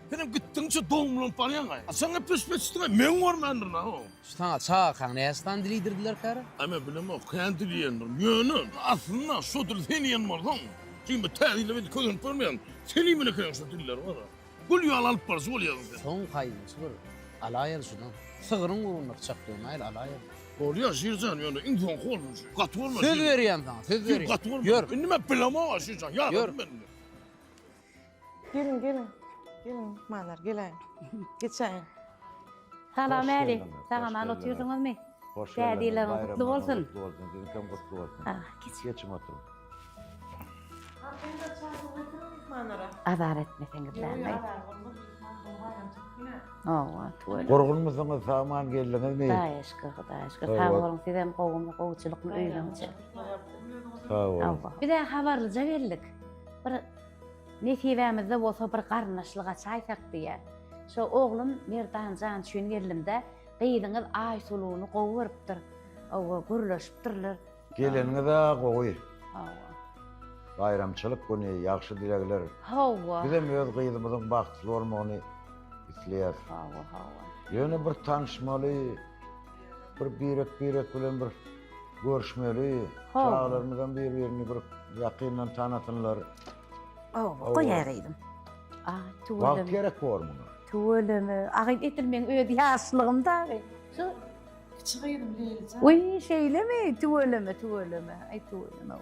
Senem gitdiňçe dogumlanyp barýaň-aý. Haçan gepleşip ýetişdiň-aý, men görmändirin-a. Şu saňa çagakaň nästan dil iýdirdiler käre? Aý, men bilemok, kän dil iýendir. Ýöne, aslynda şo dili sen iýen bolsaň, jigim, täze ýylda beni kösenip görmeýäň. Sen iýmeli ekeniň şo dilleri, wara. Gül ýaly alyp baryjy bolýaň sen. Soňky aýdymçy bir alaýaly şuny. Sygryň ugrunda pyçak döwmäýli alaýaly. Bolýa Şirjan ýöne iň soňky bolsun şu. Gaty bolma. Söz berýän saňa, söz berýän. Gaty bolma. Ýör. Indi men bilemok Şirjan, ýadadym men indi. Geliň, geliň. Geliň myhmanlar, geläýiň. Geçäýiň. Salam äli. Sag-aman otyrsyňyzmy? Hoş Täze geldiňiz. ýylyň gutly Baýramyňyz bolsun. gutly bolsun. Siziňkem gutly bolsun. Ah, geç. Geçiň oturyň. Azar etmeseňiz dämi? Hawa, tüweleme. Gurgunmysyňyz, sag-aman geldiňizmi? Hudaýa şükür, Hudaýa şükür. Sag boluň, sizem gowumy, gowuçylykmy öýüňiz içi? Sag boluň. Biz-ä habarlyja geldik. Bir nesibämizde bolsa bir garyndaşlyk açaýsak diýýär. Şo oglum Merdan jan üçin geldim-de, gyzyňyz Aýsuluny gowy görüpdir. Hawa, gürleşipdirler. Geleniňiz-ä gowy. Hawa. Baýramçylyk güni, ýagşy dilegler. Hawa. Bizem öz gyzymyzyň bagtly bolmagyny isleýäris. Hawa, hawa. Ýöne bir tanyşmaly, bir birek-birek bilen bir görüşmeli. Hawa. Çagalarymyzam bir-birini bir ýakyndan tanasynlar. Hawa, goýaý gyzym. Aý, tüweleme. Wagt gerek bor muňa. Tüweleme. Agyn edil meň öz ýaşlygym dagy. Şu Kiçi gyzym Leýlijan. Wiý, şeýlemi? Tüweleme, tüweleme. Aý, tüweleme.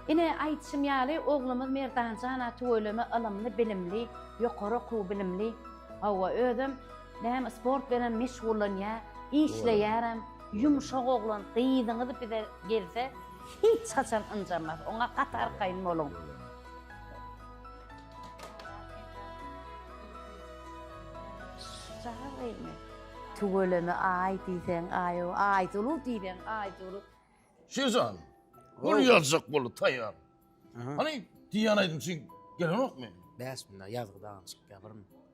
Ine, aýdyşym ýaly, oglumyz Merdanjan-a tüweleme ylymly, bilimli, ýokary okuw bilimli. Hawa, özem näme sport bilenem meşgullanýar, işleýärem. Ýumşak oglan, gyzyňyz bize gelse, hiç haçan ynjamaz. Oňa gaty arkaýyn boluň. Tüweleme aý diýseň aý-ow, Aýsuluw diýseň Aýsuluw. Şirjan, gül ýazjak boldy taýýar. Hany diýýän aýdymçy gelenokmy? Bäş münä ýazgy dagam çykýar bir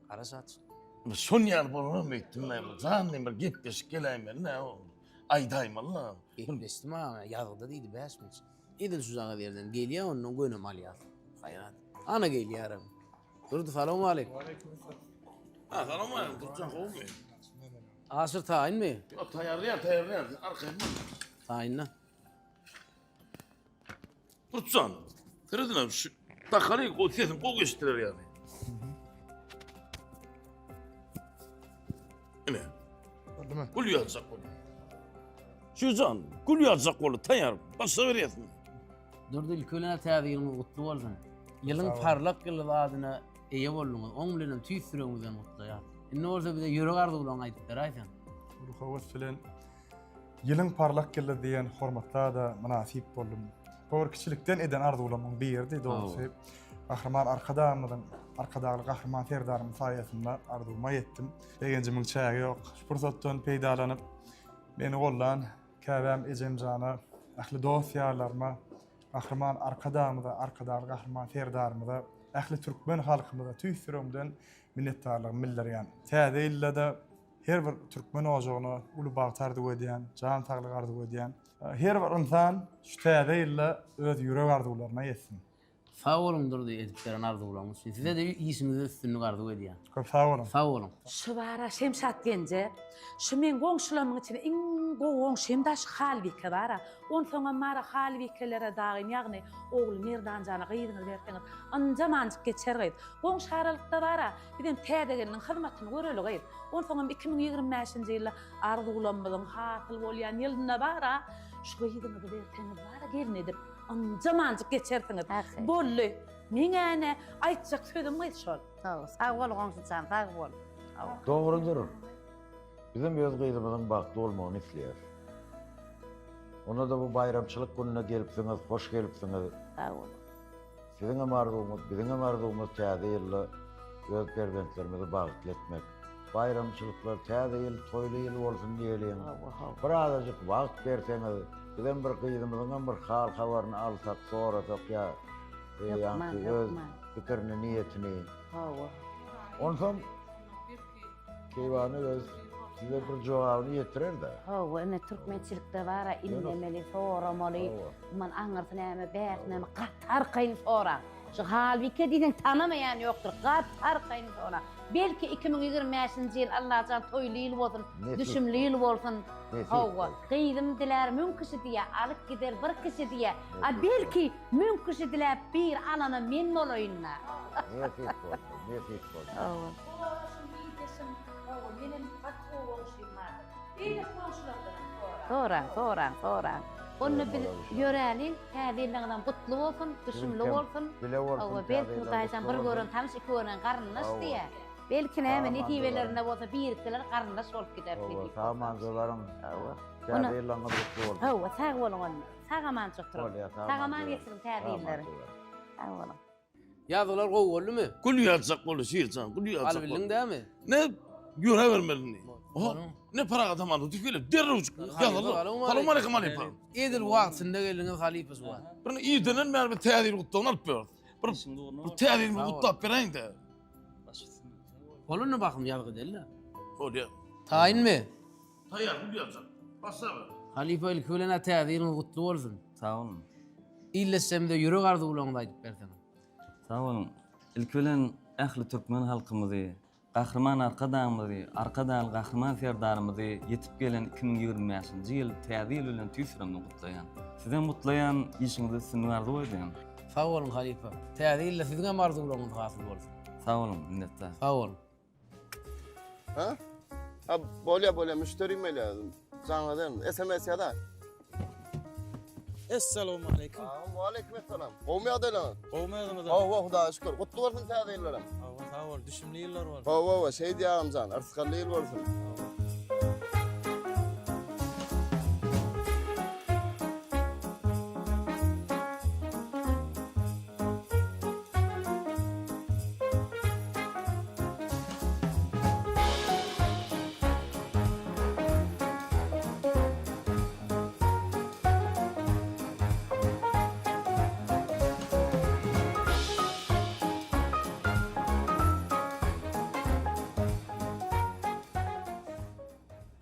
gara şaç. Şon ýaly bolanam öýtdüm men. Jan diýim bir gepleşik geläýmeli nä o. Aýdaýmaly. Gepleşdim aga ýazgyda diýdi bäş mün. Edil şu jagaz ýerden gelýär ondan gönem alýar. Haýrat. Ana gelýärem. Durdy salowmaleýkim. Ha salowmaleýkim Durdyjan gowumy? Aşyr taýynmy? Ýok taýýarlaýan taýýarlaýan arkaýyn bol. Taýynda. Durdyjan seredin şu dakary gowy sesini gowy eşitdirer ýaly. Ine. Boldumy? Gül ýazjak boldy. Şirjan, gül ýazjak boldy, taýýar. Başla berýäsmi? Durdy ilki bilen täze ýylyňyz gutly bolsun. Ýylyň parlak ýyldyzy adyna eýe bolduňyz. Oň bilenem tüýs ýüregimizden gutlaýarys. Indi bolsa bize ýürek arzuwlaryňy aýdyp beräýseň. Uly höwes bilen Ýylyň parlak ýyldyzy diýen hormatly ada mynasyp boldum. Bu bir kiçilikden eden arzuwlarymyň biridi, dogrusy. Gahryman Arkadagymyzyň, Arkadagly Gahryman Serdarymyň saýasynda arzuwyma ýetdim. Begenjimiň çägi ýok. Şu pursatdan peýdalanyp, meni goldan käbäm ejemjana, ähli dost-ýarlaryma, Gahryman Arkadagymyza, Arkadagly Gahryman Serdarymyza, ähli türkmen halkymyza tüýs ýüregimden minnetdarlygymy bildirýän. Täze ýylda-da her bir türkmen ojagyna uly bagt arzuw edýän, jan saglyk arzuw edýän. Her bir ynsan şu täze ýylda öz ýürek arzuwlaryna ýetsin. Sag boluň Durdy edip beren arzuwlaryňyz üçin. Size-de işiňizde üstünlik arzuw edýän. Köp sag boluň. Sag boluň. Şu bara Şemşat genje, şu meň goňşularymyň içinde iň gowy goňşym da şu Halbike bara. Onsoňam bara Halbikelere dagyn ýagny ogly Merdanjana gyzyňyzy berseňiz ynjamanjyk geçer gyz. Goňşy aralykda bara bizem täze gelniň hyzmatyny göreli gyz. Onsoňam 2025-nji ýylda arzuwlarymyzyň hasyl bolýan ýylynda bara şu gyzyňyzy berseňiz bara gelin edip. Ynjamanjyk geçersiňiz. Boldy. Meň ene aýtjak sözüm gyz şol. Sag bol goňşujan, sag bol. Dogrudyr. Bizem öz gyzymyzyň bagtly bolmagyny isleýäris. Onda-da bu baýramçylyk gününe gelipsiňiz, hoş gelipsiňiz. Sag boluň. Siziňem arzuwyňyz, biziňem arzuwymyz täze ýylda öz perzentlerimizi bagtly etmek. Baýramçylyklar, täze ýyl toýly ýyl bolsun diýeliň. Bir azajyk wagt berseňiz. Bizem bir gyzymyzyňam bir hal habaryny alsak, sorasak ýa Hökman, ýaňky öz hökman. pikirini, niýetini. Hawa. Onsoň Keýwany öz size bir jogabyny ýetirer-dä. Hawa, ine türkmençilikde bar-a, inlemeli, soramaly. Umuman aňyrsy näme, bärsi näme, gaty arkaýyn soraň. Şu Halbike diýseň tanamaýan ýokdur, gaty arkaýyn soraň. Belki 2025-nji ýyl Allajan toýly ýyl bolsun, düşümli ýyl bolsun. Hawa, gyzym dilär müň kişi diýýär, alyp gider bir kişi diýýär. A belki müň kişi diläp bir alanam men bolaýyn-da. Nesip bolsa, nesip bolsa. Hawa. Goňşym, ildeşim, hawa, menem gaty gowy goňşym bardyr. Beýleki goňşulardanam soraň. Soraň, soraň, soraň. Onda biz ýöräliň, täze ýylyňyzam gutly bolsun, düşümli bolsun. Bile bolsun, Hawa, belki Hudaýjan bir gören tanyş, iki gören garyndaş diýýär. Belki näme nesibelerinde bolsa birikseler garyndaş bolup gider Hawa, nesip bolsa. sag manjalaryň. Hawa. Täze ýylyňyz gutly bolsun. Hawa, sag boluň onda. Sag amança oturyň. Bolýar, sag Sag aman aman geçiriň täze ýyllary. Sag boluň. Ýazgylar gowy boldumy? Gül ýazjak boldy Şirjan, gül ýazjak boldy. Alybildiň dämi? Ne ýöräbermeli indi. Oha, ne paragat aman tükeýle derrewjik ýazyldy. Salowmaleýkim halypa. Edil wagtynda geldiňiz halypa şu wagt. Bir irdenem bäri bir täze ýyl gutlagyny alyp ýörüs. Bir bir täze ýyl gutlap beräýiň-de. Bol indi bakym ýazgy edeli-de. Bolýar. Taýynmy? Taýýar, gül ýazjak. Başlaber. Halypa ilki bilen-ä täze ýylyňyz gutly bolsun. Sag boluň. Illeşsemde ýürek arzuwlaryňyzy aýdyp berseňiz. Sag boluň. Ilki bilen ähli türkmen halkymyzy, Gahryman Arkadagymyzy, Arkadagly Gahryman Serdarymyzy ýetip gelen 2025-nji ýyl Täze ýyl bilen tüýs ýüregimden gutlaýan. Sizem gutlaýan, işiňizde üstünlik arzuw edýän. Sag boluň halypa. Täze ýylda siziň hem arzuwlaryňyz hasyl bolsun. Sag boluň, minnetdar. Sag boluň. Ha? Ha, bolýa bolýa müşderim gelýär. Jaň ederin. SMS ýaza. Essalamu aleýkum. Waleýkim essalam. Gowmy ýagdaýlaryňyz? Gowmy özüňiz? Hawa, Hudaýa şükür. Gutly bolsun täze ýyllaram. Hawa, sag bol. Düşümli ýyllar bolsun. Hawa, hawa, şeý diý agamjan. Yrsgally ýyl bolsun.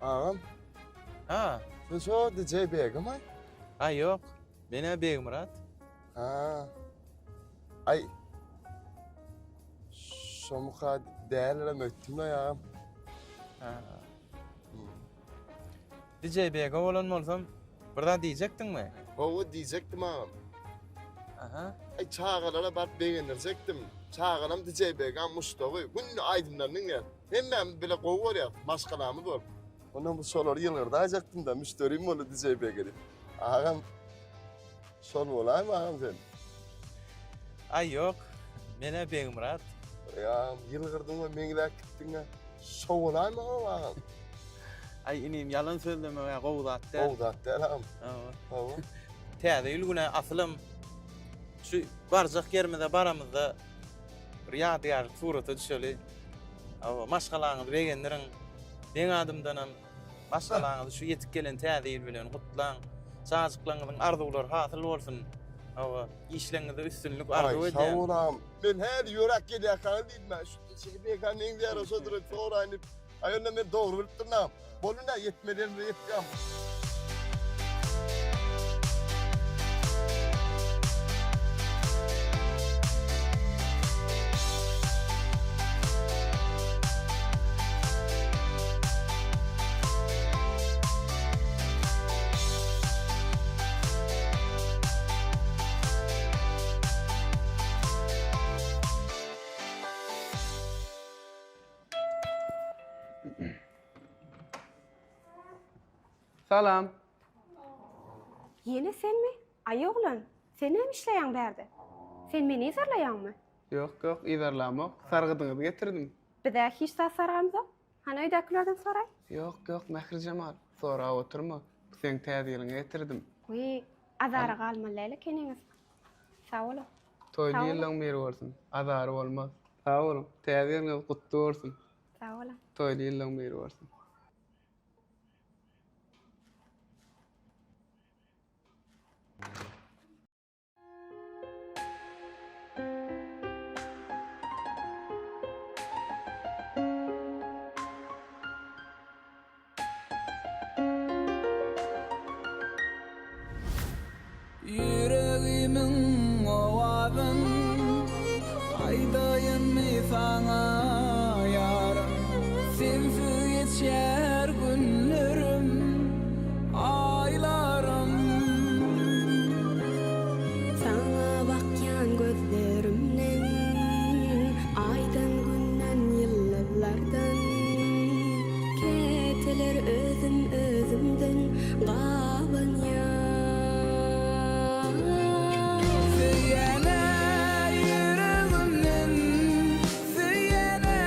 Agam. Ha. Sen şo DJ Begimi? Ha ýok. Men-ä Begmyrat. Ha. Aý. Şomuka dälirem öýtdüm-le agam. Ha. DJ Bego bolan bolsam, bir zat diýjekdiňmi? Hawa, diýjekdim agam. Aha. Aý, çagalara baryp begendirjekdim. Çagalam DJ Begaň muşdagy. Günde aýdymlaryny diňleýär. Hemmämiz bile gowy görýäris, maşgalamyz bolup. Ondan bu şolary ýylgyrdaýjakdym-da, müşderim boldy DJ Bege diýip. Agam, şol bolaýma agam sen? Aý, ýok. Men-ä Begmyrat. Aý, agam, ýylgyrdyň we meňzäp gitdiň-ä. Şo bolaýma agam, agam? Aý, inim, ýalan sözlemek-ä gowy zat däl. Gowy zat däl, agam. Hawa. Hawa. Täze ýyl güni asylam şu barjak ýerimize baramyzda bir ýadygärlik surata düşeli. Hawa, maşgalaňyzy begendiriň. Meň adymdanam maşgalaňyzy şu ýetip gelen täze ýyl bilen gutlaň. Çajyklaryňyzyň arzuwlary hasyl bolsun. Hawa, işleriňizde üstünlik arzuw Aý, sag edýän. bol agam. Men häli ýöräp gelýärkäňiz diýdim-ä, şu şeýle meňzeýär şodur soraýyn diýip. Aý, onda men dogry bilipdirin agam. Boldy indi, ýetmeli ýerimize ýetýäm. Salam. Ýene senmi? Aý oglan, sen näme işleýäň bärde? Sen meni yzarlaýaňmy? Ýok, ýok, yzarlamok. Sargydyňyzy getirdim. Biz-ä hiç zat sargamzok. Hany öýdäkilerden soraý. Ýok, ýok, Mährijemal, sorap oturma. Bu seň täze ýylyňa getirdim. Wiý, azara galmaly däl ekeniňiz. Sag boluň. Toýly Sag boluň. ýyllaň biri bolsun. Azary bolmaz. Sag boluň. Täze ýylyňyz gutly bolsun. Sag boluň. Toýly ýyllaň biri bolsun. saňa ýarym Sensiz geçýär günlerim, aýlarym. Saňa bakýan gözlerimden, Aýdan, Günden, ýyldyzlardan Käteler özüm özümden gabanýan. Söýýän-ä ýüregimden, Söýýän-ä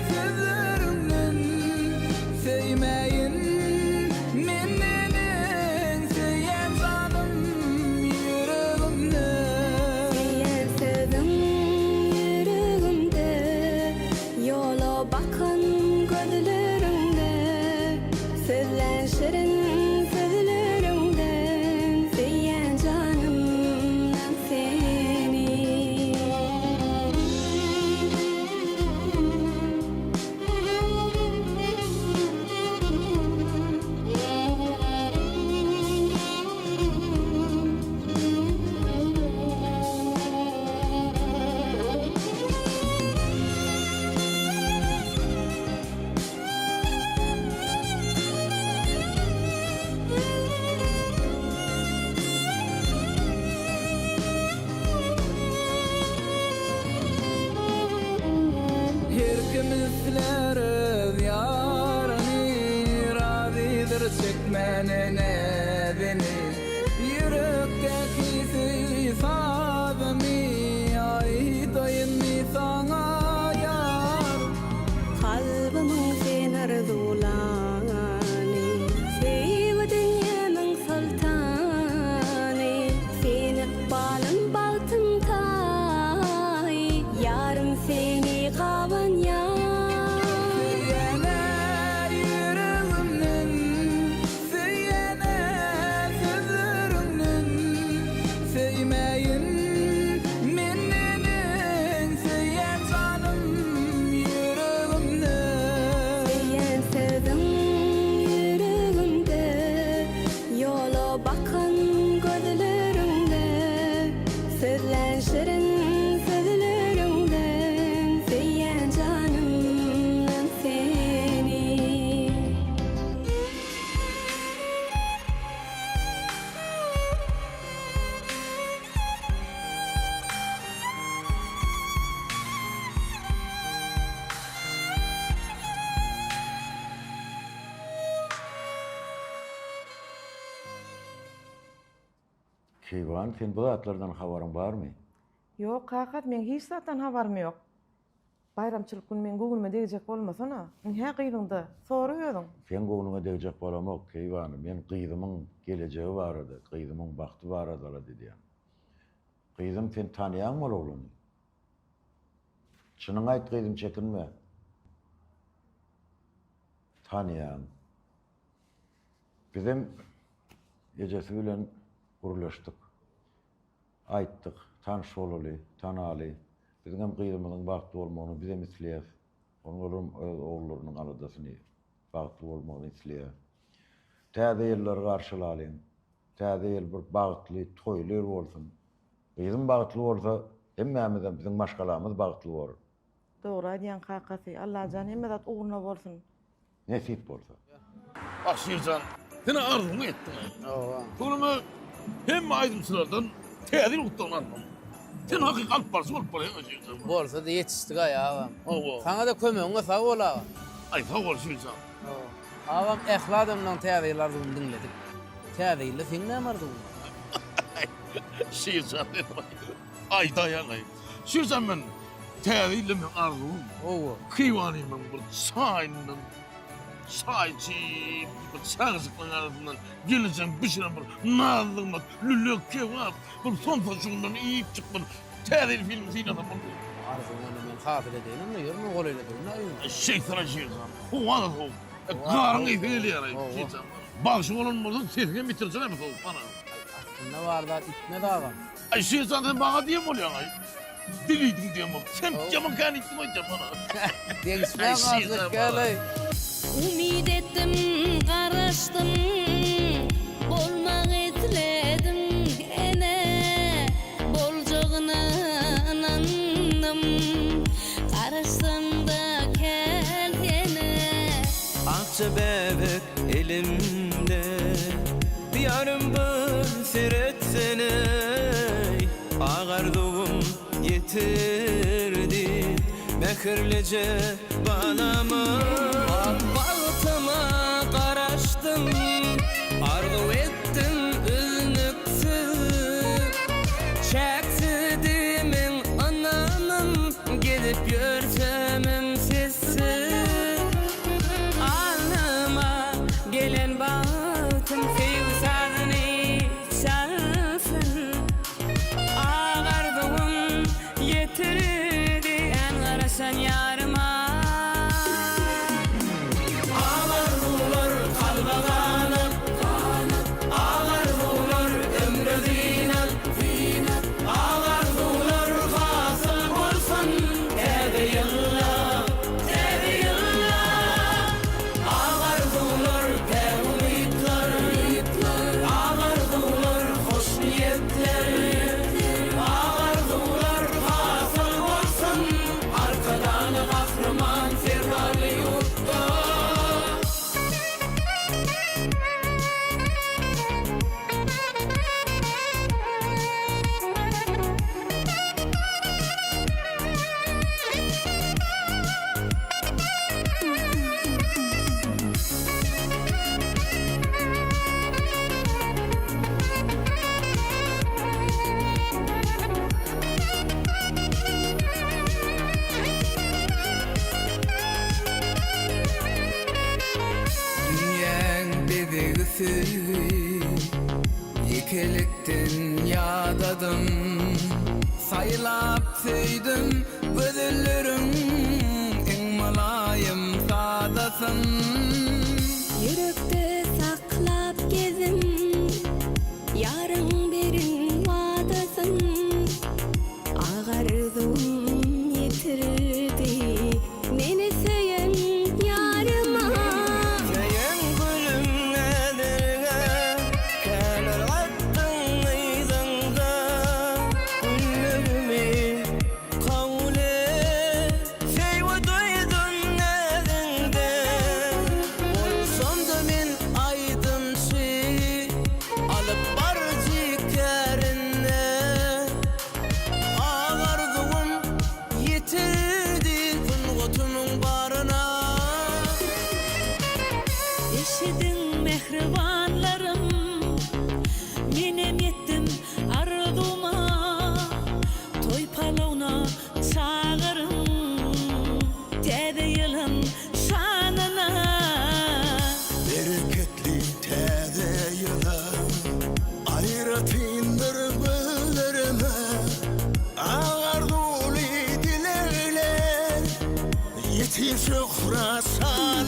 sözleriňden, Söýmäýin men neneň, Söýýän janym ýüregimden. Söýýän sözüň ýüregimde, Ýola bakan gözleriňde, Sözlän şirin sözleriňden, Söýýän janymdan seni. Her kim islär öz ýaryny, Razydyr çekmäne näzini. Ýürekdäki söýgi sazymy Aýdaýynmy saňa ýar. Kalbymyň sen arzuwlany, Söýgi dünýämiň soltany, Sen ykbalym bagtym taýy, Ýarym seni gabanýan. Söýýän-ä ýüregimden, Söýýän-ä sözleriňden, Söýmäýin men neneň, Söýýän janym ýüregimden. Söýýän sözüň ýüregimde, Ýola bakan gözleriňde, Sözlän şirin sözleriňden, Söýýän janymdan seni. Keýwan, sen bu zatlardan habaryň barmy? Ýok, kaka, meň hiç zatdan habarym ýok. Baýramçylyk güni meň göwnüme degjek bolmasana. Ynha gyzyňda, sora özüň. Seň göwnüňe degjek bolamok, keýwany. Men gyzymyň gelejegi barada, gyzymyň bagty barada alada edýän. Gyzym, sen tanaýaňmy ol oglany? Çynyňy aýt, gyzym, çekinme. Tanaýaň. Bizem ejesi bilen gürleşdik. Aýtdyk, tanyş bolaly, tanaly. Biziňem gyzymyzyň bagtly bolmagyny bizem isleýäs. Olaram öz ogullarynyň aladasyny, bagtly bolmagyny isleýär. Täze ýyllary garşylalyň. Täze ýyl bir bagtly, toýly ýyl bolsun. Gyzym bagtly bolsa, hemmämizem, biziň maşgalamyz bagtly bor. Dogry aýdýaň kakasy. Allajan hemme zat ugruna bolsun. Nesip bolsa. Ah Şirjan, sen-ä arzuwyňa ýetdiň-aý. Göwnüme hemme aýdymçylardan täze ýyl gutlagyny aldym. Sen hakyky alyp baryjy bolup barýaň-a Şirjan. Bolsa-da ýetişdik-aý agam. Hawa. Saňa-da kömegiňe sag bol agam. Aý sag bol Şirjan. Hawa. Agam ähli adamlaň täze ýyl arzuwyny diňledik. Täze ýylda seň näme arzuwyň bar? Şirjan sen aýdaýaň-aý. Şirjan men täze ýylda meň arzuwym. Hawa. Keýwanymyň bir çaýyndan çaý içip, bir çagajyklaryň arasyndan geleceň bişiren bir nazlygmat lüle kebap, bir somsaçygyndan iýip çyk bir täze ýyl filmi synasam boldy. Arzuwyňy men hasyl edeýin onda, ýörme golaýladaýyn-da öýüňe. Şeýtana Şirjan, howa-da sowuk. Garyň ysy gelýär-aý Şirjan. Bagşy bolan bolsaň sesiňem ýitirjek-ä bu sowuk bana. Aslynda bar zat itmez agam. Aý Şirjan sen maňa diýen bolýaň-aý. Dil iýdiň diýen bolup. Sen ýaman kän iýipsiň öýdýän bana. Degişmäň azlyk gel-eý. Umyt etdim, garaşdym, bolmak isledim ene, boljagyna ynandym. Akja bäbek elimde Ýarym bir seretsene Ak arzuwym ýetirdi Mähirlije balama. Ak bagtyma garaşdym Arzuw etdim üznüksiz Çäksizdi meň ynamym Gezip ýörsemem sessiz. Alnyma gelen bagtym söýgi sazyny çalsyn. Ak arzuwym ýetirdi Kän garaşan ýaryma. Ak arzuwlar kalba ganat, Ak arzuwlar ömre zynat, Ak arzuwlar hasyl bolsun täze ýylda, täze ýylda. Ak arzuwlar, päk umytlar, Ak arzuwlar, hoş niýetler, Ak arzuwlar hasyl bolsun Arkadagly Gahryman Serdarly ýurtda. Dünýäň bezegi söýgi, Ýekelikden ýadadym. Saýlap söýdüm gözelleriň Iň mylaýym sadasyn. Ýürekde saklap gezim, Ýaryň beren wadasyn. Ak arzuwym ýetirdi meni söýen ýaryma. Söýen gülüm näzirge, käler gatdyň yzyňda. Günlerimi kabul et, söýgi duýdum näziňde. Bolsam-da men aýdymçy, alyp baryjy kärinde. Ak arzuwym ýetirdi sungatymyň baryna. Eşidiň mähribanlarym, menem ýetdim arzuwma, Toý palawna çagyryň, Täze ýylyň şanyna. Bereketli täze ýyla aýratyndyr gözlerime Ak arzuwly dilegler ýetir şöhrat şanyna.